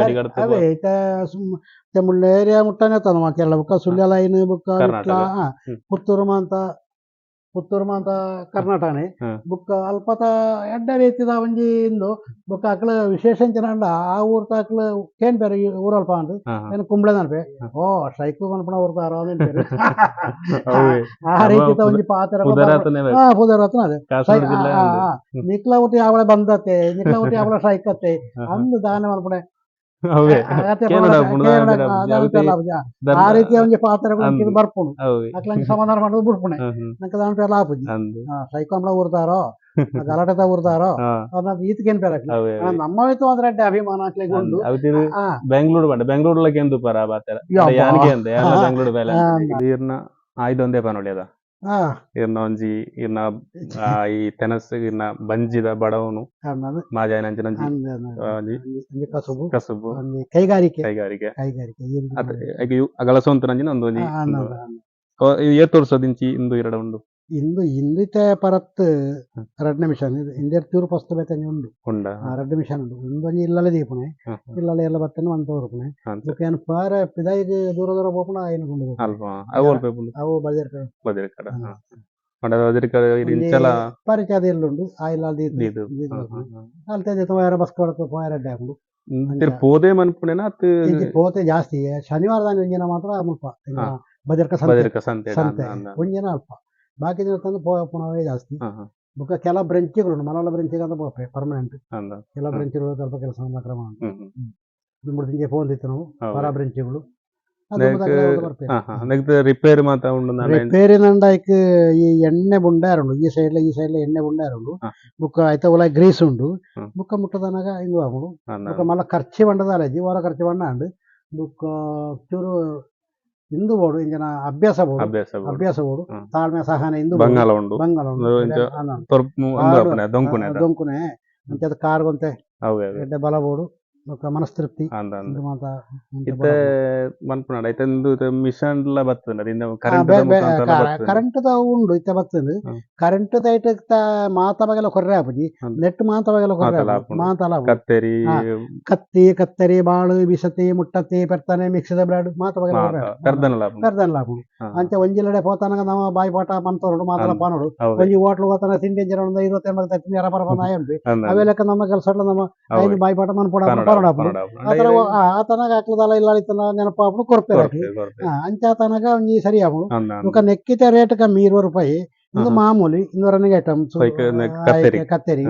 [SPEAKER 1] ಗಡಿ ಕಡತ.
[SPEAKER 3] ಅವೇ ಇತ್ತೆ ಮುಳ್ಳೇರಿಯಾ ಮುಟ್ಟನೆ ತಮ್ಮ ಕೇರಳ ಬುಕ್ಕ ಸುಳ್ಯ ಲೈನ್ ಬುಕ್ಕ
[SPEAKER 1] ಕರ್ನಾಟಕ.
[SPEAKER 3] ವಿಟ್ಲ, ಪುತ್ತೂರು ಮಾಂತ ಪುತ್ತೂರು ಮಾಂತ ಕರ್ನಾಟಕನೇ. ಬುಕ್ಕ ಅಲ್ಪತ ಎಡ್ಡೆ ರೀತಿದ ಒಂಜಿ ಇಂದು ಬುಕ್ಕ ಅಕ್ಲ ವಿಶೇಷ ಅಂಚಿನ ಆ ಊರ್ ತಾಕ್ಲ ಕೇನ್ ಬೇರೆ ಈ ಊರಲ್ಪ ಅಂದ್ ಏನು ಕುಂಬ್ಳೆ ನನ್ಪೆ ಓ ಸ್ಟ್ರೈಕ್ ಮನ್ಪುಣ ಊರ್ತಾರ ಅಂದ್
[SPEAKER 1] ಅವೇ.
[SPEAKER 3] ಆ ರೀತಿದ ಒಂಜಿ ಪಾತ್ರ.
[SPEAKER 1] ಪುದರಾತನೆ.
[SPEAKER 3] ಹಾ, ಪುದರತ್ನ ಅದೇ.
[SPEAKER 1] ಕಾಸರಗೋಡು ಜಿಲ್ಲೆ ಅಂದ್.
[SPEAKER 3] ನಿಕ್ಲ ಊಟಿ ಅವಳ ಬಂದತ್ತೆ, ನಿಕ್ಲ ಊಟಿ ಅವಳ ಸ್ಟ್ರೈಕ್ ಅತ್ತೆ ಅಂದ್ ದಾನ ಮನ್ಪುಣೆ.
[SPEAKER 1] ಅವೇ. ಕೇನಡ ಪುಣದ
[SPEAKER 3] ಆ ರೀತಿಯ ಒಂಜಿ ಪಾತ್ರಗಳು
[SPEAKER 1] ಅಂದ್.
[SPEAKER 3] ಬರ್ಪುಂಡು.
[SPEAKER 1] ಅವೇ.
[SPEAKER 3] ಅಕ್ಲಂಗೆ ಸಮಾಧಾನ ಮಾಡೋದು ಬಿಡ್ಪುಣೆ.
[SPEAKER 1] ಹ್ಮ್ ಹ್ಮ್.
[SPEAKER 3] ನಂಗೆ ದಾನ ಪೇರ್ಲ ಆಪುಜಿ.
[SPEAKER 1] ಅಂದ್.
[SPEAKER 3] ಸ್ಟ್ರೈಕ್ ಅಂಬಳ ಊರ್ತಾರೋ ಗಲಾಟೆದ ಊರ್ತಾರೋ ಅದನ್ನ ಈತಕೇನ್ ಪೇರ.
[SPEAKER 1] ಅವೇ, ಅವೇ.
[SPEAKER 3] ನಮ್ಮ ಹೋಯ್ತು ಅಂದ್ರೆ ಅಡ್ಡೆ ಅಭಿಮಾನ ಅಕ್ಲೆಗ್ ಉಂಡು.
[SPEAKER 1] ಅವ್ ತಿರು ಬೆಂಗಳೂರು ಬಂಡ ಬೆಂಗಳೂರುಲಕ್ಕೆ ಎಂದು ಪರ ಬಾತೆರ ಯಾನಿಗೆ ಅಂದೆ ಯಾನ ಬೆಂಗಳೂರು ಬೇಲೆ ಇರ್ನ ಆಯ್ದೊಂದೇ ಪನೊಳಿ ಅದ. ಇರ್ನ ಒಂಜಿ ಇರ್ನ ಈ ತೆನಸ್ ಇರ್ನ ಬಂಜಿದ ಬಡವನು ಮಾಜಾಯನ ಅಂಚಿನ ಒಂಜಿ ಒಂಜಿ
[SPEAKER 3] ಒಂಜಿ ಕಸುಬು.
[SPEAKER 1] ಕಸುಬು.
[SPEAKER 3] ಒಂಜಿ ಕೈಗಾರಿಕೆ.
[SPEAKER 1] ಕೈಗಾರಿಕೆ.
[SPEAKER 3] ಕೈಗಾರಿಕೆ.
[SPEAKER 1] ಅತ್ ಅಗಳಸೊಂತನಂಚಿನ ಒಂದು ಒಂಜಿ ಏತ್ ವರ್ಷದಿಂಚಿ ಇಂದು ಎರಡ ಉಂಡು?
[SPEAKER 3] ಇಂದು ಇಂದಿತೆ ಪರತ್ ರಡ್ಡ್ ಮಿಷನ್ ಇಂದೆರ್ ಚೂರು ಪಸ್ತು ಬೇತಂಜಿ ಉಂಡು.
[SPEAKER 1] ಉಂಡ.
[SPEAKER 3] ರಡ್ಡ್ ಮಿಷನ್ ಉಂಡು. ಇಂದೊಂಜಿ ಇಲ್ಲಲೆ ದೀಪುನೆ. ಇಲ್ಲಲೆ ಎಲ್ಲ ಬತ್ತನೆ ಒಂತ ಊರುಪುನೆ. ಬೊಕ ಏನ್ ಪಾರ ಪಿದಾಯಿಗ್ ದೂರ ದೂರ ಪೋಪುನ ಐನ್ ಗುಂಡು.
[SPEAKER 1] ಅಲ್ಪ ಅವು ಅಲ್ಪ ಉಂಡು.
[SPEAKER 3] ಅವು ಬಜಾರ್.
[SPEAKER 1] ಬದಿರ್ಕಡ ಪಂಡ ಬದಿರ್ಕಡ ಇಂಚಲ
[SPEAKER 3] ಪರಿಚಯದ ಇಲ್ಲುಂಡು ಆ ಇಲ್ಲ ದೀತು.
[SPEAKER 1] ದೀದು.
[SPEAKER 3] ಅಲ್ತೆ ಪೋಯರ ಬಸ್ ಕೊಡತು ಪೋಯರ ಅಡ್ಡೆ ಆಪುಂಡು.
[SPEAKER 1] ತಿರ್ ಪೋದೆ ಮನ್ಪುನೆನ ಅತ್?
[SPEAKER 3] ಇಂಚಿ ಪೋತೆ ಜಾಸ್ತಿ ಶನಿವಾರ ದಾನಿ ಒಂಜಿನ ಮಾತ್ರ ಮುಲ್ಪ ಬಜರ್ಕ ಸಂತೆ.
[SPEAKER 1] ಬದಿರ್ಕ ಸಂತೆ.
[SPEAKER 3] ಸಂತೆ ಒಂಜಿನ ಅಲ್ಪ ಬಾಕಿ ದಿನ ತಂದು ಪೋಪುನವೇ ಜಾಸ್ತಿ. ಬೊಕ್ಕ ಕೆಲ ಬ್ರೆಂಚ್ಗಳು ಮಲಯಾಳ ಬ್ರೆಂಚಿಗೆ ಅಂತ ಪೋಪೆ ಪರ್ಮನೆಂಟ್. ಕೆಲ ಬ್ರೆಂಚ್ಗಳು ಸ್ವಲ್ಪ ಕೆಲಸ ಕ್ರಮ ದುಂಬುಡು ತಿಂಜೆ ಫೋನ್ ದಿತ್ತು ನಾವು ಪರ ಬ್ರೆಂಚ್ಗಳು
[SPEAKER 1] ರಿಪೇರ್ ಮಾತ್ರ ಉಂಡು.
[SPEAKER 3] ರಿಪೇರಿ ನಂಡಾಯ್ಕ್ ಈ ಎಣ್ಣೆ ಬುಂಡಾರುಂಡು ಈ ಸೈಡ್ಲ ಈ ಸೈಡ್ಲ ಎಣ್ಣೆ ಬುಂಡಾರುಂಡು. ಬುಕ್ಕ ಐತ ಉಲ ಗ್ರೀಸ್ ಉಂಡು. ಬುಕ್ಕ ಮುಟ್ಟದನಾಗ ಇಂದು ಆಪುಂಡು. ಬುಕ್ಕ ಮಲ್ಲ ಖರ್ಚಿ ಬಂಡದ ಅಲಜಿ ವಾರ ಖರ್ಚು ಬಂಡ ಅಂಡು. ಬುಕ್ಕ ಚೂರು ಇಂದು ಬೋಡು ಇಂಜಿನ ಅಭ್ಯಾಸ ಬೋಡು. ಅಭ್ಯಾಸ ಬೋಡು. ತಾಳ್ಮೆ ಸಹನೆ ಇಂದು.
[SPEAKER 1] ಬಂಗಾಲ ಉಂಡು.
[SPEAKER 3] ಬಂಗಾಲ ಉಂಡು. ದೊಂಕುನೆ ಅಂಚದ ಕಾರ್ಗೊಂತೆ ಎಡ್ಡೆ ಬಲ ಬೋಡು. ಬೊಕ್ಕ ಮನಸ್ತೃಪ್ತಿ ಮಾತ.
[SPEAKER 1] ಇತ್ತೆ ಮನ್ಪುನಾಡ ಐತೆ ಇಂದು ಮಿಷನ್ ಲ ಬತ್ತುಂಡ ಕರೆಂಟ್?
[SPEAKER 3] ಕರೆಂಟ್ ದ ಉಂಡು ಇತ್ತೆ ಬತ್ತುಂಡು. ಕರೆಂಟ್ ದೈಟ್ ಮಾತ ಬಗೆಲ ಕೊರ್ರೆ ಆಪುಜಿ. ನೆಟ್ ಮಾತ ಬಗೆಲ ಕೊರ್ರೆ ಮಾತಲ.
[SPEAKER 1] ಕತ್ತೆರಿ.
[SPEAKER 3] ಕತ್ತಿ ಕತ್ತರಿ ಬಾಳು ಬಿಸತಿ ಮುಟ್ಟತಿ ಪೆರ್ತನೆ ಮಿಕ್ಸಿದ ಬ್ಲೇಡ್ ಮಾತ ಬಗೆಲ
[SPEAKER 1] ಪೆರ್ದನಲ.
[SPEAKER 3] ಪೆರ್ದನಲ ಆಪುಂಡು. ಅಂಚೆ ಒಂಜಿಲಡೆ ಪೋತನಗ ನಮ್ಮ ಬಾಯಿ ಪಾಠ ಮಂತೋಡು ಮಾತಲ ಪಾನೋಡು. ಒಂಜಿ ಹೋಟ್ಲ್ ಹೋತನ ತಿಂಡಿ ಒಂಜಿ 20 80 ತರ್ತೀನಿ ಎರಪರ ಆಯಂಪಿ ಅವೇ ಲೆಕ್ಕ ನಮ್ಮ ಕೆಲಸ ನಮ್ಮ ಐದು ಬಾಯಿ ಪಾಠ ಮನ್ಪೋಡ ಆತನಾಗ ಹಾಕ್ಲದಲ್ಲ ಇಲ್ಲ ನೆನಪಾಪುಡು ಕೊರ್ಪೇರು. ಅಂಚ ಆತನಾಗ ಒಂಜಿ ಸರಿ ಆಪುಂಡು. ಬೊಕ ನೆಕ್ಕಿತ ರೇಟ್ ಕಮ್ಮಿ 20 ರೂಪಾಯಿ ಇಂದು ಮಾಮೂಲಿ ಇಂದು ರನ್ನಿಂಗ್ ಐಟಮ್ಸ್ ಕತ್ತೆರಿ.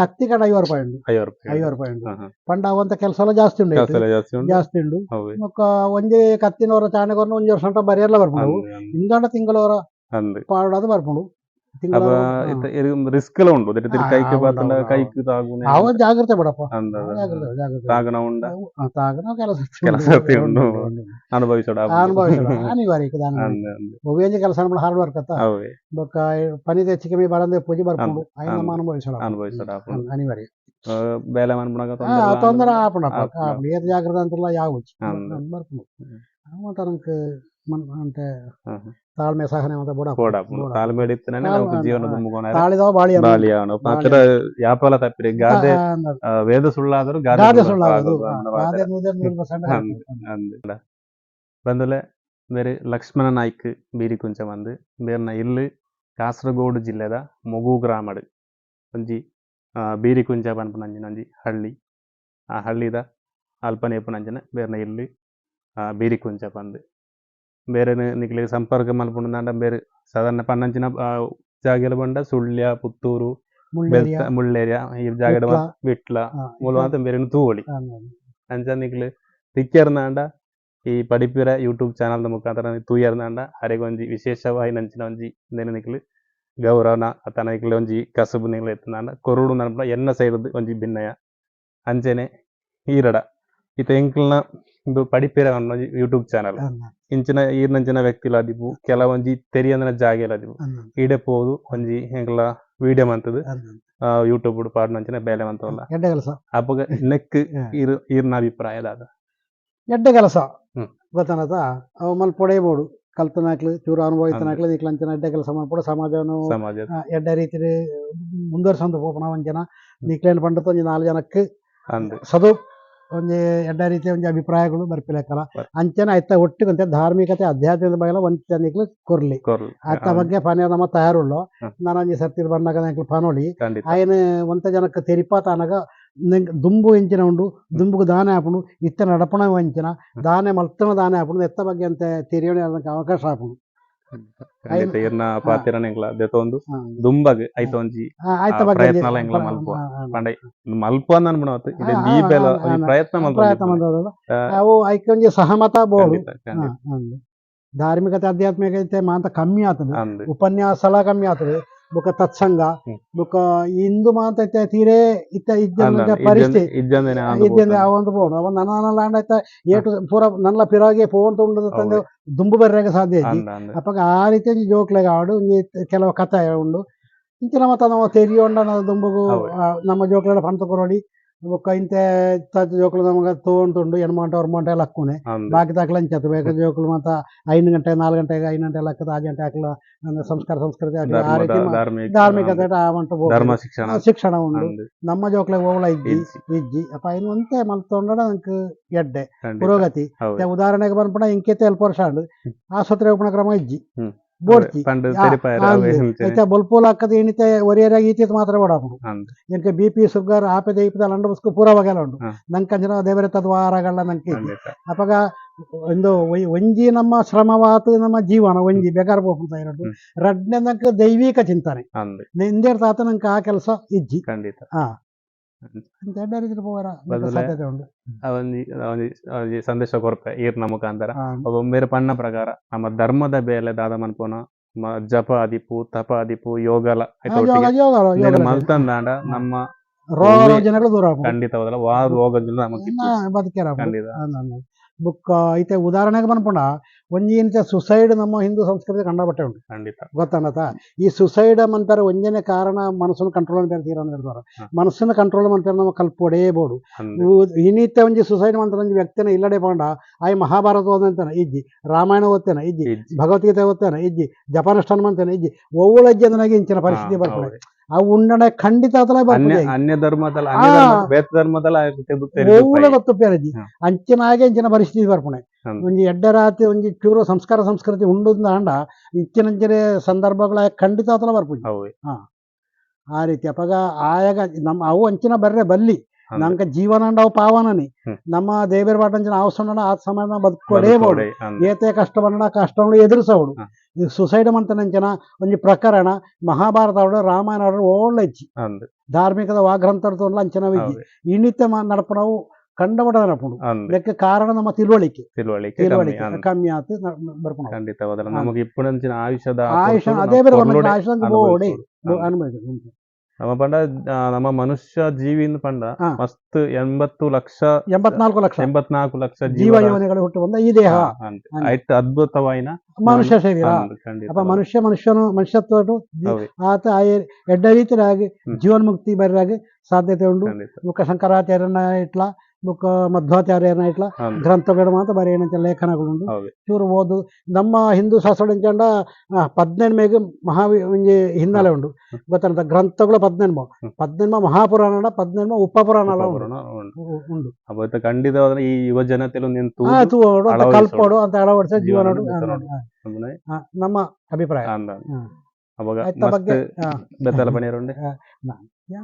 [SPEAKER 3] ಕತ್ತಿ ಕಡ 50 ರೂಪಾಯಿ ಉಂಡು. 50 ರೂಪಾಯಿ ಉಂಡು ಪಂಡ ಅವಂತ ಕೆಲಸ ಎಲ್ಲ ಜಾಸ್ತಿ ಉಂಡು ಜಾಸ್ತಿ ಉಂಡು. ಬೊಕ್ಕ ಒಂಜಿ ಕತ್ತಿನವರ ಚಾಣೆಗೊರ್ನ ಒಂಜಿ ವರ್ಷ ಬರಿಯರ್ಲ ಬರ್ಪುಂಡು. ಇಂದಂಡ ತಿಂಗಳವರ ಪಾಡಾದ ಬರ್ಪುಂಡು.
[SPEAKER 1] ರಿಸ್ಕ್ ಎಲ್ಲ ಉಂಡು ಕೈಕ್ ಬಾತಂಡ ಕೈಕ್ ತಾಗುನೆ.
[SPEAKER 3] ಅವ ಜಾಗ್ರತೆ ಬಿಡಪ್ಪ.
[SPEAKER 1] ತಾಗನ ಉಂಡ.
[SPEAKER 3] ತಾಗನ ಕೆಲಸ
[SPEAKER 1] ಕೆಲಸ ಉಂಡು ಅನುಭವಿಸೋಡ.
[SPEAKER 3] ಅನುಭವಿಸೋಡ ಅನಿವಾರ್ಯ. ಒವ್ವೇಂಜಿ ಕೆಲಸ ಹಾರ್ಡ್ ವರ್ಕ್ ಅತ್ತ. ಬೊಕ್ಕ ಪನಿ ಹೆಚ್ಚು ಕಮ್ಮಿ ಬರಂದೆ ಪೂಜೆ ಬರ್ಪುಂಡು ಐನ ನಮ್ಮ ಅನುಭವಿಸೋಡ.
[SPEAKER 1] ಅನುಭವಿಸೋಡ.
[SPEAKER 3] ಅನಿವಾರ್ಯ.
[SPEAKER 1] ಬೇಲೆ ಮನ್ಪುನಾಗ
[SPEAKER 3] ತೊಂದರೆ ಆಪುಂಡಪ್ಪ. ಏತ್ ಜಾಗ್ರತೆ ಅಂತಿಲ್ಲ ಯಾವ ಬರ್ಪುಂಡು. ಮತ್ತೆ ನಂಗೆ అంటే ತಾಳ್ಮೆ ಸಹನೆ ಅಂತ ಬೋಡ.
[SPEAKER 1] ತಾಳ್ಮೆ ಜೀವನ
[SPEAKER 3] ತಾಳಿದವ ಬಾಳಿ
[SPEAKER 1] ಬಾಳಿಯಾವನು ಮಾತ್ರ ಯಾಪಲ ತಪ್ಪಿರಿ ಗಾದೆ ವೇದ ಸುಳ್ಳಾದರೂ
[SPEAKER 3] ಗಾದೆ ಸುಳ್ಳಾಗದು. ಗಾದೆ
[SPEAKER 1] ಬಂದಲೆ ಬೇರೆ ಲಕ್ಷ್ಮಣ ನಾಯ್ಕ್ ಬೀರಿಕುಂಚ ಬಂದು ಬೇರ್ನ ಇಲ್ಲು ಕಾಸರಗೋಡು ಜಿಲ್ಲೆದ ಮೊಗು ಗ್ರಾಮಡ್ ಒಂಜಿ ಬೀರಿಕುಂಚ ಪನ್ಪುನಂಚಿನ ಒಂಜಿ ಹಳ್ಳಿ. ಆ ಹಳ್ಳಿದ ಅಲ್ಪನೆ ಇಪ್ಪುನಂಚಿನ ಬೇರ್ನ ಇಲ್ಲು ಬೀರಿಕುಂಚ ಪಂದ್. ಬೇರೆನ್ ನಿಕ್ಲೆಗ್ ಸಂಪರ್ಕ ಮಲ್ಪುಂಡಾಂಡ ಬೇರೆ ಸಾಧಾರಣ ಪನ್ನಂಚಿನ ಜಾಗೆಲ ಪಂಡ ಸುಳ್ಯ, ಪುತ್ತೂರು,
[SPEAKER 3] ಮುಳ್ಳೇರಿಯ,
[SPEAKER 1] ಬೆಲ್ತ, ಮುಳ್ಳೇರಿಯ ಈ ಜಾಗಡ್
[SPEAKER 3] ವಿಟ್ಲ.
[SPEAKER 1] ವಿಟ್ಲ ಮೂಲ ಮಾತ ಬೇರೆನ್ ತೂವೊಳಿ. ಅಂಚ ನಿಕ್ಲು ತಿಕ್ಯರ್ನಾಂಡ ಈ ಪಡಿಪಿರ ಯೂಟ್ಯೂಬ್ ಚಾನಲ್ ದ ಮುಖಾಂತರ ತೂಯರ್ನಾಂಡ ಅರೆಗ್ ಒಂಜಿ ವಿಶೇಷವಾಯಿನಂಚಿನ ಒಂಜಿ ಇಂದೆನ್ ನಿಕ್ಲು ಗೌರವನ ಅತ್ತ ನಿಕ್ಲು ಒಂಜಿ ಕಸುಬು ನಿಕ್ಲು ಇತ್ತ್ಂಡ ಕೊರೊಡು ಪನ್ಪುನ ಎನ್ನ ಸೈಡ್ ಒಂಜಿ ಭಿನ್ನಯ. ಅಂಚನೆ ಈರಡ ಇತ್ತೆ ಎಂಕಲ್ನ ಉಂದು ಪಡಿಪಿರ ಒಂಜಿ ಯೂಟ್ಯೂಬ್ ಚಾನಲ್ ಇಂಚಿನ ಈರ್ನಂಚಿನ ವ್ಯಕ್ತಿಲ ಆದಿಪ್ಪು, ಕೆಲವೊಂಜಿ ತೆರಿಯಂದಿನ ಜಾಗೆಲ ಆದಿಪ್ಪು, ಈಡೆ ಪೋದು ಒಂಜಿ ಎಂಕಲ್ನ ವಿಡಿಯೋ ಮಂತುದು ಯೂಟ್ಯೂಬ್ ಪಾಡ್ನಂಚಿನ ಬೇಲೆ ಮಂತವಲ್ಲ.
[SPEAKER 3] ಎಡ್ಡೆ ಕೆಲಸ.
[SPEAKER 1] ಅಪಗ ನೆಕ್ ಈರ್ ಈರ್ನ ಅಭಿಪ್ರಾಯ ದಾದ?
[SPEAKER 3] ಎಡ್ಡೆ ಕೆಲಸ. ಗೊತ್ತನತ ಅವು ಮಲ್ಪೊಡೇ ಬೋಡು ಕಲ್ತನಾಕ್ಲು ಚೂರು ಅನುಭವ ಇತ್ತನಾಕ್ಲು ನಿಕ್ಲು ಅಂಚಿನ ಎಡ್ಡೆ ಕೆಲಸ ಮಲ್ಪೊಡು ಸಮಾಜನು
[SPEAKER 1] ಸಮಾಜ
[SPEAKER 3] ಎಡ್ಡೆ ರೀತಿಡ್ ಮುಂದುವರ್ಸೊಂದು ಪೋಪುನ ಒಂಜನ ನಿಕ್ಲೇನ್ ಪಂಡತ ಒಂಜಿ ನಾಲ್ ಜನಕ್
[SPEAKER 1] ಅಂದ್
[SPEAKER 3] ಸದು ಒಂಜಿ ಎಡ್ಡೆ ರೀತಿಯ ಒಂಜಿ ಅಭಿಪ್ರಾಯಗಳು ಬರ್ಪಿಲೆಕ್ಕಲ. ಅಂಚನೆ ಐತ ಒಟ್ಟಿಗೆ ಒಂತೆ ಧಾರ್ಮಿಕತೆ ಅಧ್ಯಾತ್ಮದ ಬಗ್ಗೆ ಒಂತೆ ನಿಕ್ಲು ಕೊರ್ಲಿ.
[SPEAKER 1] ಕೊರ್ಲು.
[SPEAKER 3] ಆತ ಬಗ್ಗೆ ಪಾನ ನಮ್ಮ ತಯಾರುಳ್ಳೋ. ನಾನೊಂಜಿ ಸರ್ತಿ ಬಂದಾಗ ನಿಕ್ಲು ಪಾನೊಳಿ ಆಯನ ಒಂತೆ ಜನಕ್ಕೆ ತೆರಿಪಾತ ಆನಗ ದುಂಬು ಎಂಚಿನ ಉಂಡು, ದುಂಬುಗು ದಾನೆ ಆಪುಂಡು, ಇತ್ತೆ ನಡಪಣ ಎಂಚಿನ ದಾನೆ ಮಲ್ತನ ದಾನೆ ಆಪುಂಡು, ಎತ್ತ ಬಗ್ಗೆ ಅಂತೆ ತೆರಿಯೋಣೆ ಅದಕ್ಕೆ ಅವಕಾಶ ಆಪುಂಡು.
[SPEAKER 1] ಖಂಡಿತ ಈರ್ನ ಪಾತೆರನ ಎಂಕ್ಲ ದೆತೊಂದು ದುಂಬಗ್ ಐತ ಒಂಜಿ
[SPEAKER 3] ಆಯ್ತ ಬಗ್ಗೆ ಒಂಜಿ
[SPEAKER 1] ಪ್ರಯತ್ನಲ ಎಂಕ್ಲ ಮಲ್ಪುವ. ಪಂಡ ಮಲ್ಪ ಅನ್ಪುನವತ್ ಇದು ಈ ಬೇಲ ಒಂಜಿ ಪ್ರಯತ್ನ
[SPEAKER 3] ಪ್ರಯತ್ನ
[SPEAKER 1] ಮಲ್ತೊಂದಿಪ್ಪುನೆ.
[SPEAKER 3] ಮಲ್ತೊಂದು ಅವು ಐಕ್ ಒಂಜಿ ಸಹಮತ ಬೋಡು.
[SPEAKER 1] ಖಂಡಿತ ಖಂಡಿತ.
[SPEAKER 3] ಧಾರ್ಮಿಕತೆ ಆಧ್ಯಾತ್ಮಿಕತೆ ಮಾತ ಕಮ್ಮಿ ಆತದೆ,
[SPEAKER 1] ಅಂದ್
[SPEAKER 3] ಉಪನ್ಯಾಸಲ ಕಮ್ಮಿ ಆತದೆ, ಬೊಕ ತತ್ಸಂಗ ಬೊಕ ಇಂದು ಮಾತ ಇತ್ತೆ ತೀರೇ ಇತ್ತ ಇಜ್ಜಂದೆ ಪರಿಸ್ಥಿತಿ
[SPEAKER 1] ಇಜ್ಜಂದೆನೆ ಆಂದ್
[SPEAKER 3] ಇಜ್ಜಂದೆ
[SPEAKER 1] ಪೋತುಂಡು.
[SPEAKER 3] ಅವಂದು ಪೋಡು ಅವ ನನ ಐತ ಏಟು ಪೂರ ನನ್ಲ ಪಿರಾಗೆ ಪೋವಂತ ಉಂಡು ತಂದೆ ದುಂಬು ಬರ್ರೆಗೆ ಸಾಧ್ಯ ಇಜ್ಜಿ.
[SPEAKER 1] ಅಂದ್ ಅಂದ್.
[SPEAKER 3] ಅಪಗ ಆ ರೀತಿ ಒಂಜಿ ಜೋಕ್ಲೆಗ್ ಆವಡ್ ಒಂಜಿ ಕೆಲವು ಕಥೆ ಉಂಡು ಇಂಚಿನ ಮಾತ ನಾವು ತೆರಿಯೊಂಡ ದುಂಬುಗು ನಮ್ಮ ಜೋಕ್ಲೆಡ ಪಂತ ಕೊರೊಡಿ ಬೊಕ್ಕ ಇಂತೆ ಜೋಕುಲು ನಮಗ ತೋಂತುಂಡು ಎಣ್ಮ ಗಂಟೆ ಒರ್ಮ ಗಂಟೆ ಲಕ್ಕುನೆ ಬಾಕಿ ದಾಕಲ ಅಂಚತ್ ಬೇಗ ಜೋಕುಲು ಮಾತ 5 ಗಂಟೆ 4 ಗಂಟೆಗೆ 5 ಗಂಟೆ ಲಕ್ಕದ 6 ಗಂಟೆ ಆಕ್ಲ ಸಂಸ್ಕಾರ ಸಂಸ್ಕೃತಿ ಆಗ್ಲಿ ಆ ರೀತಿ ಧಾರ್ಮಿಕತೆ ಆ ಮಂಟ
[SPEAKER 1] ಧರ್ಮ ಶಿಕ್ಷಣ
[SPEAKER 3] ಶಿಕ್ಷಣ ಉಂಡು.
[SPEAKER 1] ಅಂದ್
[SPEAKER 3] ನಮ್ಮ ಜೋಕ್ಲೆಗ್ ಓವಲ ಇಜ್ಜಿ.
[SPEAKER 1] ಇಜ್ಜಿ.
[SPEAKER 3] ಇಜ್ಜಿ ಅಪ್ಪ ಇನ್ನು ಒಂತೆ ಮಲ್ತೊಂಡ ನಂಕ್ ಎಡ್ಡೆ ಪುರೋಗತಿ. ಉದಾಹರಣೆಗೆ ಪನ್ಪುಂಡ ಇಂಕೆತೆ ಅಲ್ಪ ವರ್ಷ ಆಂಡ್ ಆಸ್ಪತ್ರೆ ಉಪನ ಕ್ರಮ ಇಜ್ಜಿ ಬೋಡ್ಚಿ
[SPEAKER 1] ಪಂಡ್ ತೆರಿಪಾಯೆರ್ ಅವೇ ಅಂಚನೆ.
[SPEAKER 3] ಐತ ಬೊಲ್ಪುಲ ಹಾಕದ ಎಣಿತೆ ಒರಿಯರಾಗಿ ಈತಿತ್ ಮಾತ್ರ ಬೋಡಾಪುಂಡು. ಎಂಕ B P sugar ಆಪೆದ ಈಪೆದ ಲಂಡ ಬುಸ್ಕು ಪೂರ ಬಗೆಲ ಉಂಡು. ನಂಕ್ ಅಂಚಿನ ದೇವರ ತದ್ವಾರಗಳ ನಂಕ್ ಇಜ್ಜಿ. ಅಪಗ ಒಂದು ಒಂಜಿ ನಮ್ಮ ಶ್ರಮವಾತು ನಮ್ಮ ಜೀವನ ಒಂಜಿ ಬೆಗಾರ್ ಪೋಪುಂತ ಇರೊಡು. ರಡ್ನೆ ನಂಕ್ ದೈವಿಕ ಚಿಂತನೆ ಇಂದೇರ್ ತಾತ ನಂಕ್ ಆ ಕೆಲಸ ಇಜ್ಜಿ. ಅಂತ ಎಡ್ಡೆ ರೀತಿಡ್ ಪೋವರ
[SPEAKER 1] ಬದಲೆ
[SPEAKER 3] ಸಾಧ್ಯತೆ ಉಂಡು.
[SPEAKER 1] ಅವೊಂಜಿ ಅವೊಂಜಿ ಒಂಜಿ ಸಂದೇಶ ಕೊರ್ಪೆ ಈರ್ನ ಮುಖಾಂತರ. ಅವು ಮೇರ್ ಪಣ್ಣ ಪ್ರಕಾರ ನಮ್ಮ ಧರ್ಮದ ಬೇಲೆ ದಾದ ಮನ್ಪುನ ಜಪ ಆದಿಪ್ಪು, ತಪ ಆದಿಪ್ಪು, ಯೋಗಲ ಐತ
[SPEAKER 3] ಯೋಗ
[SPEAKER 1] ಒಟ್ಟಿಗೆ
[SPEAKER 3] ಯೋಗ
[SPEAKER 1] ಇಂದೆನ್
[SPEAKER 3] ಯೋಗ
[SPEAKER 1] ಮಲ್ತಂದಾಂಡ ನಮ್ಮ
[SPEAKER 3] ರೋಗ
[SPEAKER 1] ಒವ್ವೇ
[SPEAKER 3] ರೋಜನೆಗಳು ದೂರ ಆಪುಂಡು.
[SPEAKER 1] ಖಂಡಿತ ಹೌದಲ್ಲ, ವಾ ರೋಗ ನಮಕ್ ಇಪ್ಪುಜಿ.
[SPEAKER 3] ಬದುಕೆರ ಆಪುಂಡು.
[SPEAKER 1] ಖಂಡಿತ.
[SPEAKER 3] ಬುಕ್ಕ ಐತೆ ಉದಾಹರಣೆಗೆ ಪನ್ಪುಂಡ ಒಂಜಿ ಇಂಚ ಸುಸೈಡ್ ನಮ್ಮ ಹಿಂದೂ ಸಂಸ್ಕೃತಿ ಕಂಡಪಟ್ಟೆ ಉಂಟು. ಗೊತ್ತನ್ನತ ಈ ಸುಸೈಡ್ ಮನ್ಪೆರ ಒಂಜನೇ ಕಾರಣ ಮನಸ್ಸನ್ನು ಕಂಟ್ರೋಲ್ ಅನ್ಪೇರ ತೀರ ಹೇಳ್ತಾರೆ. ಮನಸ್ಸನ್ನು ಕಂಟ್ರೋಲ್ ಮನ್ಪೇರ ನಮ್ಮ ಕಲ್ಪೊಡೇ ಬೋಡು. ಇನ್ನಿತ್ತ ಒಂಜಿ ಸುಸೈಡ್ ಮಂತ್ರ ಒಂಜಿ ವ್ಯಕ್ತಿನ ಇಲ್ಲಡೆ ಪೋಂಡ ಆಯ್ ಮಹಾಭಾರತ ಓದಂತಾನೆ ಇಜ್ಜಿ, ರಾಮಾಯಣ ಓದ್ತೇನೆ ಇಜ್ಜಿ, ಭಗವದ್ಗೀತೆ ಓದ್ತೇನೆ ಇಜ್ಜಿ, ಜಪಾನುಷ್ಠಾನ ಮಂತೇನೆ ಇಜ್ಜಿ, ಒವ್ವುಳ ಇಜ್ಜಿ ಅಂದ್ರಾಗಿ ಇಂಚಿನ ಪರಿಸ್ಥಿತಿ ಬರ್ತದೆ. ಅವು ಉಂಡಣ ಖಂಡಿತ ಆತಲ
[SPEAKER 1] ಅನ್ಯ
[SPEAKER 3] ಬರ್ಪುಜಿ.
[SPEAKER 1] ಅನ್ಯ ಧರ್ಮದಲ್ಲ, ಅನ್ಯ ಧರ್ಮ ಬೇತೆ ಧರ್ಮದಲ್ಲ
[SPEAKER 3] ಒವ್ವುಳ ಗೊತ್ತುಪ್ಪೇರಜ್ಜಿ. ಅಂಚಿನಾಗೆ ಇಂಚಿನ ಪರಿಸ್ಥಿತಿ ಬರ್ಪುಣೆ. ಒಂಜಿ ಎಡ್ಡೆ ರಾತಿ ಒಂಜಿ ಚೂರು ಸಂಸ್ಕಾರ ಸಂಸ್ಕೃತಿ ಉಂಡು ಅಂಡ ಇಚ್ಚಿನಂಚಿನ ಸಂದರ್ಭಗಳ ಖಂಡಿತ ಆತಲ ಬರ್ಪುಜಿ. ಆ ರೀತಿ ಅಪಗ ಆಯಾಗ ನಮ್ಮ ಅವು ಅಂಚಿನ ಬರ್ರೆ ಬಲ್ಲಿ ನಂಗೆ ಜೀವನ ಅಂಡ ಅವು ಪಾವನನಿ. ನಮ್ಮ ದೇವರ ಪಾಟಂಚಿನ ಅವಸರ ಆ ಸಮಯ ನಾವು ಬದುಕೊಡೇ ಬೋಡು. ಏತೆ ಕಷ್ಟ ಬಂಡ ಕಷ್ಟಗಳು ಎದುರಿಸೋಡು. ಈ ಸುಸೈಡ್ ಮಂತನಂಚಿನ ಒಂಜಿ ಪ್ರಕರಣ ಮಹಾಭಾರತ ಅವಡು ರಾಮಾಯಣ ಅವಡು ಓಳ್ಳ ಇಜ್ಜಿ. ಧಾರ್ಮಿಕದ ವಾಗ್ರಂಥ ಅಂಚಿನ ಇಜ್ಜಿ. ಇನ್ನಿತ್ಯ ನಡಪುನವು ಕಂಡಪಟ್ಟ ನಡಪುಂಡು. ಇದಕ್ಕೆ ಕಾರಣ ನಮ್ಮ ತಿಳುವಳಿಕೆ
[SPEAKER 1] ತಿಳುವಳಿಕೆ
[SPEAKER 3] ತಿಳುವಳಿಕೆ ಕಮ್ಮಿ ಆತು ಬರ್ಪುನವು.
[SPEAKER 1] ಖಂಡಿತ ಹೌದಲ್ಲ, ನಮಗೆ ಇಪ್ಪುನಂಚಿನ ಆಯುಷ್ಯದ
[SPEAKER 3] ಆಯುಷ
[SPEAKER 1] ಪೊರ್ತುಡು
[SPEAKER 3] ಅದೇ
[SPEAKER 1] ನಾವು
[SPEAKER 3] ಬೇರೆ
[SPEAKER 1] ಪೊರ್ಲುಡೆ
[SPEAKER 3] ಆಯುಷ ಬೋಡೆ
[SPEAKER 1] ಅನುಭವಿಸೋಡು.
[SPEAKER 3] ಅನುಭವಿಸೋಡು.
[SPEAKER 1] ನಮ್ಮ ಪಂಡ ನಮ್ಮ ಮನುಷ್ಯ ಜೀವಿನ ಪಂಡ ಮಸ್ತ್ 80 ಲಕ್ಷ
[SPEAKER 3] 84 ಲಕ್ಷ
[SPEAKER 1] 84 ಲಕ್ಷ
[SPEAKER 3] ಜೀವ
[SPEAKER 1] ಜೀವರಾಶಿ.
[SPEAKER 3] ಯೋನಿಗಳು ಹುಟ್ಟು ಬಂದ ಈ ದೇಹ
[SPEAKER 1] ಐಟ್ ಅದ್ಭುತವಾಯಿನ
[SPEAKER 3] ಮನುಷ್ಯ ಶರೀರ.
[SPEAKER 1] ಖಂಡಿತ.
[SPEAKER 3] ಅಪ್ಪ ಮನುಷ್ಯ ಮನುಷ್ಯನು ಮನುಷ್ಯತ್ವ ಆತ ಎಡ್ಡ ರೀತಿಯಾಗಿ ಜೀವನ್ಮುಕ್ತಿ ಬರ್ರಾಗಿ ಸಾಧ್ಯತೆ ಉಂಟು. ಮುಖ ಶಂಕರಾಚಾರ್ಯನ ಇಟ್ಲ ಬೊಕ್ಕ ಮಧ್ವಾಚಾರ್ಯನ ಇಟ್ಲ ಗ್ರಂಥಗಳು ಮಾತ ಬರೆಯಣಂಚ ಲೇಖನಗಳು ಉಂಡು. ಚೂರು ಓದು ನಮ್ಮ ಹಿಂದೂ ಶಾಸ್ತ್ರ ಎಂಚಂಡ ಪದ್ನೆಣ್ಮೆಗ್ ಮಹಾವಿ ಒಂಜಿ ಹಿನ್ನೆಲೆ ಉಂಡು ಗೊತ್ತಂತ ಗ್ರಂಥಗಳು ಪದ್ನೆನ್ಮ ಪದ್ನೆನ್ಮ ಮಹಾಪುರಾಣ ಪದ್ನೆನ್ಮ ಉಪಪುರಾಣ ಉಂಡು.
[SPEAKER 1] ಉಪಪುರಾಣ ಉಂಡು.
[SPEAKER 3] ಉಂಡು.
[SPEAKER 1] ಅപ്പൊ ಇತ್ತೆ ಖಂಡಿತವಾದ ಈ ಯುವ ಜನತೆಲು ನಿನ್
[SPEAKER 3] ಆ ತೂವೊಡು ಅಂತ
[SPEAKER 1] ಅಳವಡಿಸೋಡು.
[SPEAKER 3] ಕಲ್ಪೋಡು ಅಂತ ಅಳವಡಿಸ
[SPEAKER 1] ಜೀವನಡ್
[SPEAKER 3] ಜೀವನಡು
[SPEAKER 1] ಬೆತ್ತನೋಡು.
[SPEAKER 3] ನಮ್ಮ ಅಭಿಪ್ರಾಯ.
[SPEAKER 1] ಅವಾಗ
[SPEAKER 3] ಆಯ್ತ
[SPEAKER 1] ಮಸ್ತ್
[SPEAKER 3] ಬಗ್ಗೆ
[SPEAKER 1] ಬೆತ್ತಲ ಪಣಿಯರುಂಡೆ.
[SPEAKER 3] ಯಾ.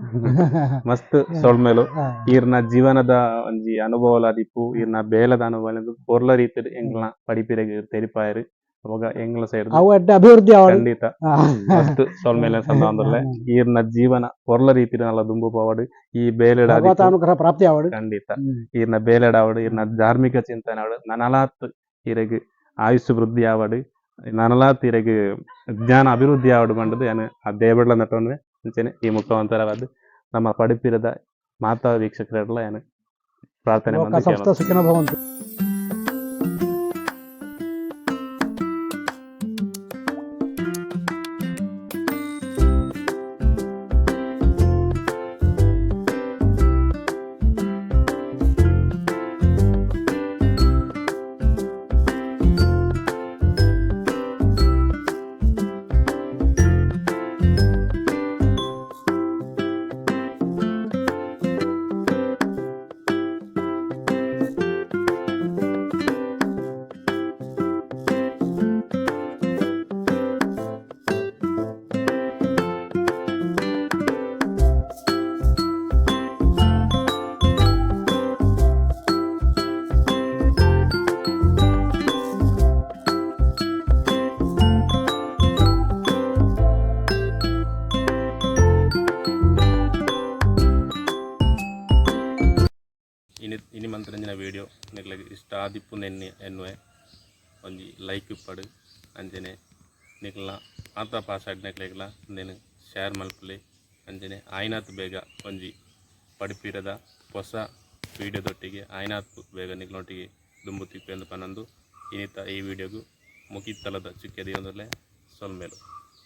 [SPEAKER 1] ಮಸ್ತ್ ಸೊಲ್ಮೆಲು. ಈರ್ನ ಜೀವನದ ಒಂಜಿ ಅನುಭವಲ ದಿಪ್ಪು ಈರ್ನ ಬೇಲದ ಅನುಭವ ಪೊರ್ಲ ರೀತಿಡ್ ಎಂಕ್ಲನ ಪಡಿಪಿರೆಗ್ ತೆರಿಪಾಯೆರ್. ಅವಾಗ ಎಂಕ್ಲ ಸೈಡ್
[SPEAKER 3] ಅವು ಎಡ್ಡೆ ಅಭಿವೃದ್ಧಿ ಆವಡ್.
[SPEAKER 1] ಖಂಡಿತ ಮಸ್ತ್ ಸೊಲ್ಮೆಲೆ ಸಂದಾಂದುಲ್ಲೆ. ಈರ್ನ ಜೀವನ ಪೊರ್ಲ ರೀತಿಡ್ ನಲ್ಲ ದುಂಬು ಪೋವಡ್ ಈ ಬೇಲೆಡ್
[SPEAKER 3] ಭಗವತ
[SPEAKER 1] ಆದಿಪ್ಪು.
[SPEAKER 3] ಅನುಗ್ರಹ ಪ್ರಾಪ್ತಿ ಆವಡ್.
[SPEAKER 1] ಖಂಡಿತ ಈರ್ನ ಬೇಲೆಡ್ ಆವಡ್ ಈರ್ನ ಧಾರ್ಮಿಕ ಚಿಂತನೆ ಆವಡ್ ನನಲಾತ್ ಈರೆಗ್ ಆಯುಷ್ಯ ವೃದ್ಧಿ ಆವಡ್ ನನಲಾತ್ ಈರೆಗ್ ಜ್ಞಾನ ಅಭಿವೃದ್ಧಿ ಆವಡ್ ಪಂಡುದು ಯಾನ್ ಆ ದೇವರ್ಲ ನಟೊನ್ವೆ. ಅಂಚನೆ ಈ ಮುಖಾಂತರವಾದ್ ನಮ್ಮ ಪಡಿಪಿರದ ಮಾತಾ ವೀಕ್ಷಕರೆಡ್ಲ ಯಾನ್ ಪ್ರಾರ್ಥನೆ
[SPEAKER 3] ಲೋಕ
[SPEAKER 1] ಮಂತ್
[SPEAKER 3] ಸಂಸ್ಥ
[SPEAKER 1] ಕೇನೊಂದು.
[SPEAKER 3] ಸುಖಿನೋ ಭವಂತು.
[SPEAKER 2] ಇನಿ ಇನಿ ಮಂತ್ರಂಜಿನ ವೀಡಿಯೋ ನಿಕ್ಲೆಗ್ ಇಷ್ಟ ಆದಿಪ್ಪು ನೆನ್ನೆ ಎನ್ನುವೆ. ಒಂಜಿ ಲೈಕ್ ಇಪ್ಪಡು ಅಂಚನೆ ನಿಕ್ಲ್ನ ಮಾತ ಪಾಸ್ ಆಡಿನಕ್ಲೆಗ್ಲ ಉಂದೆನ್ ಶೇರ್ ಮಲ್ಪುಲೆ. ಅಂಚನೆ ಆಯ್ನಾತ್ ಬೇಗ ಒಂಜಿ ಪಡಿಪಿರದ ಹೊಸ ವೀಡಿಯೋದೊಟ್ಟಿಗೆ ಆಯ್ನಾತ್ ಬೇಗ ನಿಕ್ಲೊಟ್ಟಿಗೆ ದುಂಬು ತಿಪ್ಪೆಂದು ಪನೊಂದು ಇನಿತ ಈ ವೀಡಿಯೋಗು ಮುಗಿತ್ತಲದ ಚುಕ್ಕೆ ದೀವೊಂದುಲ್ಲೆ. ಸೊಲ್ಮೆಲು.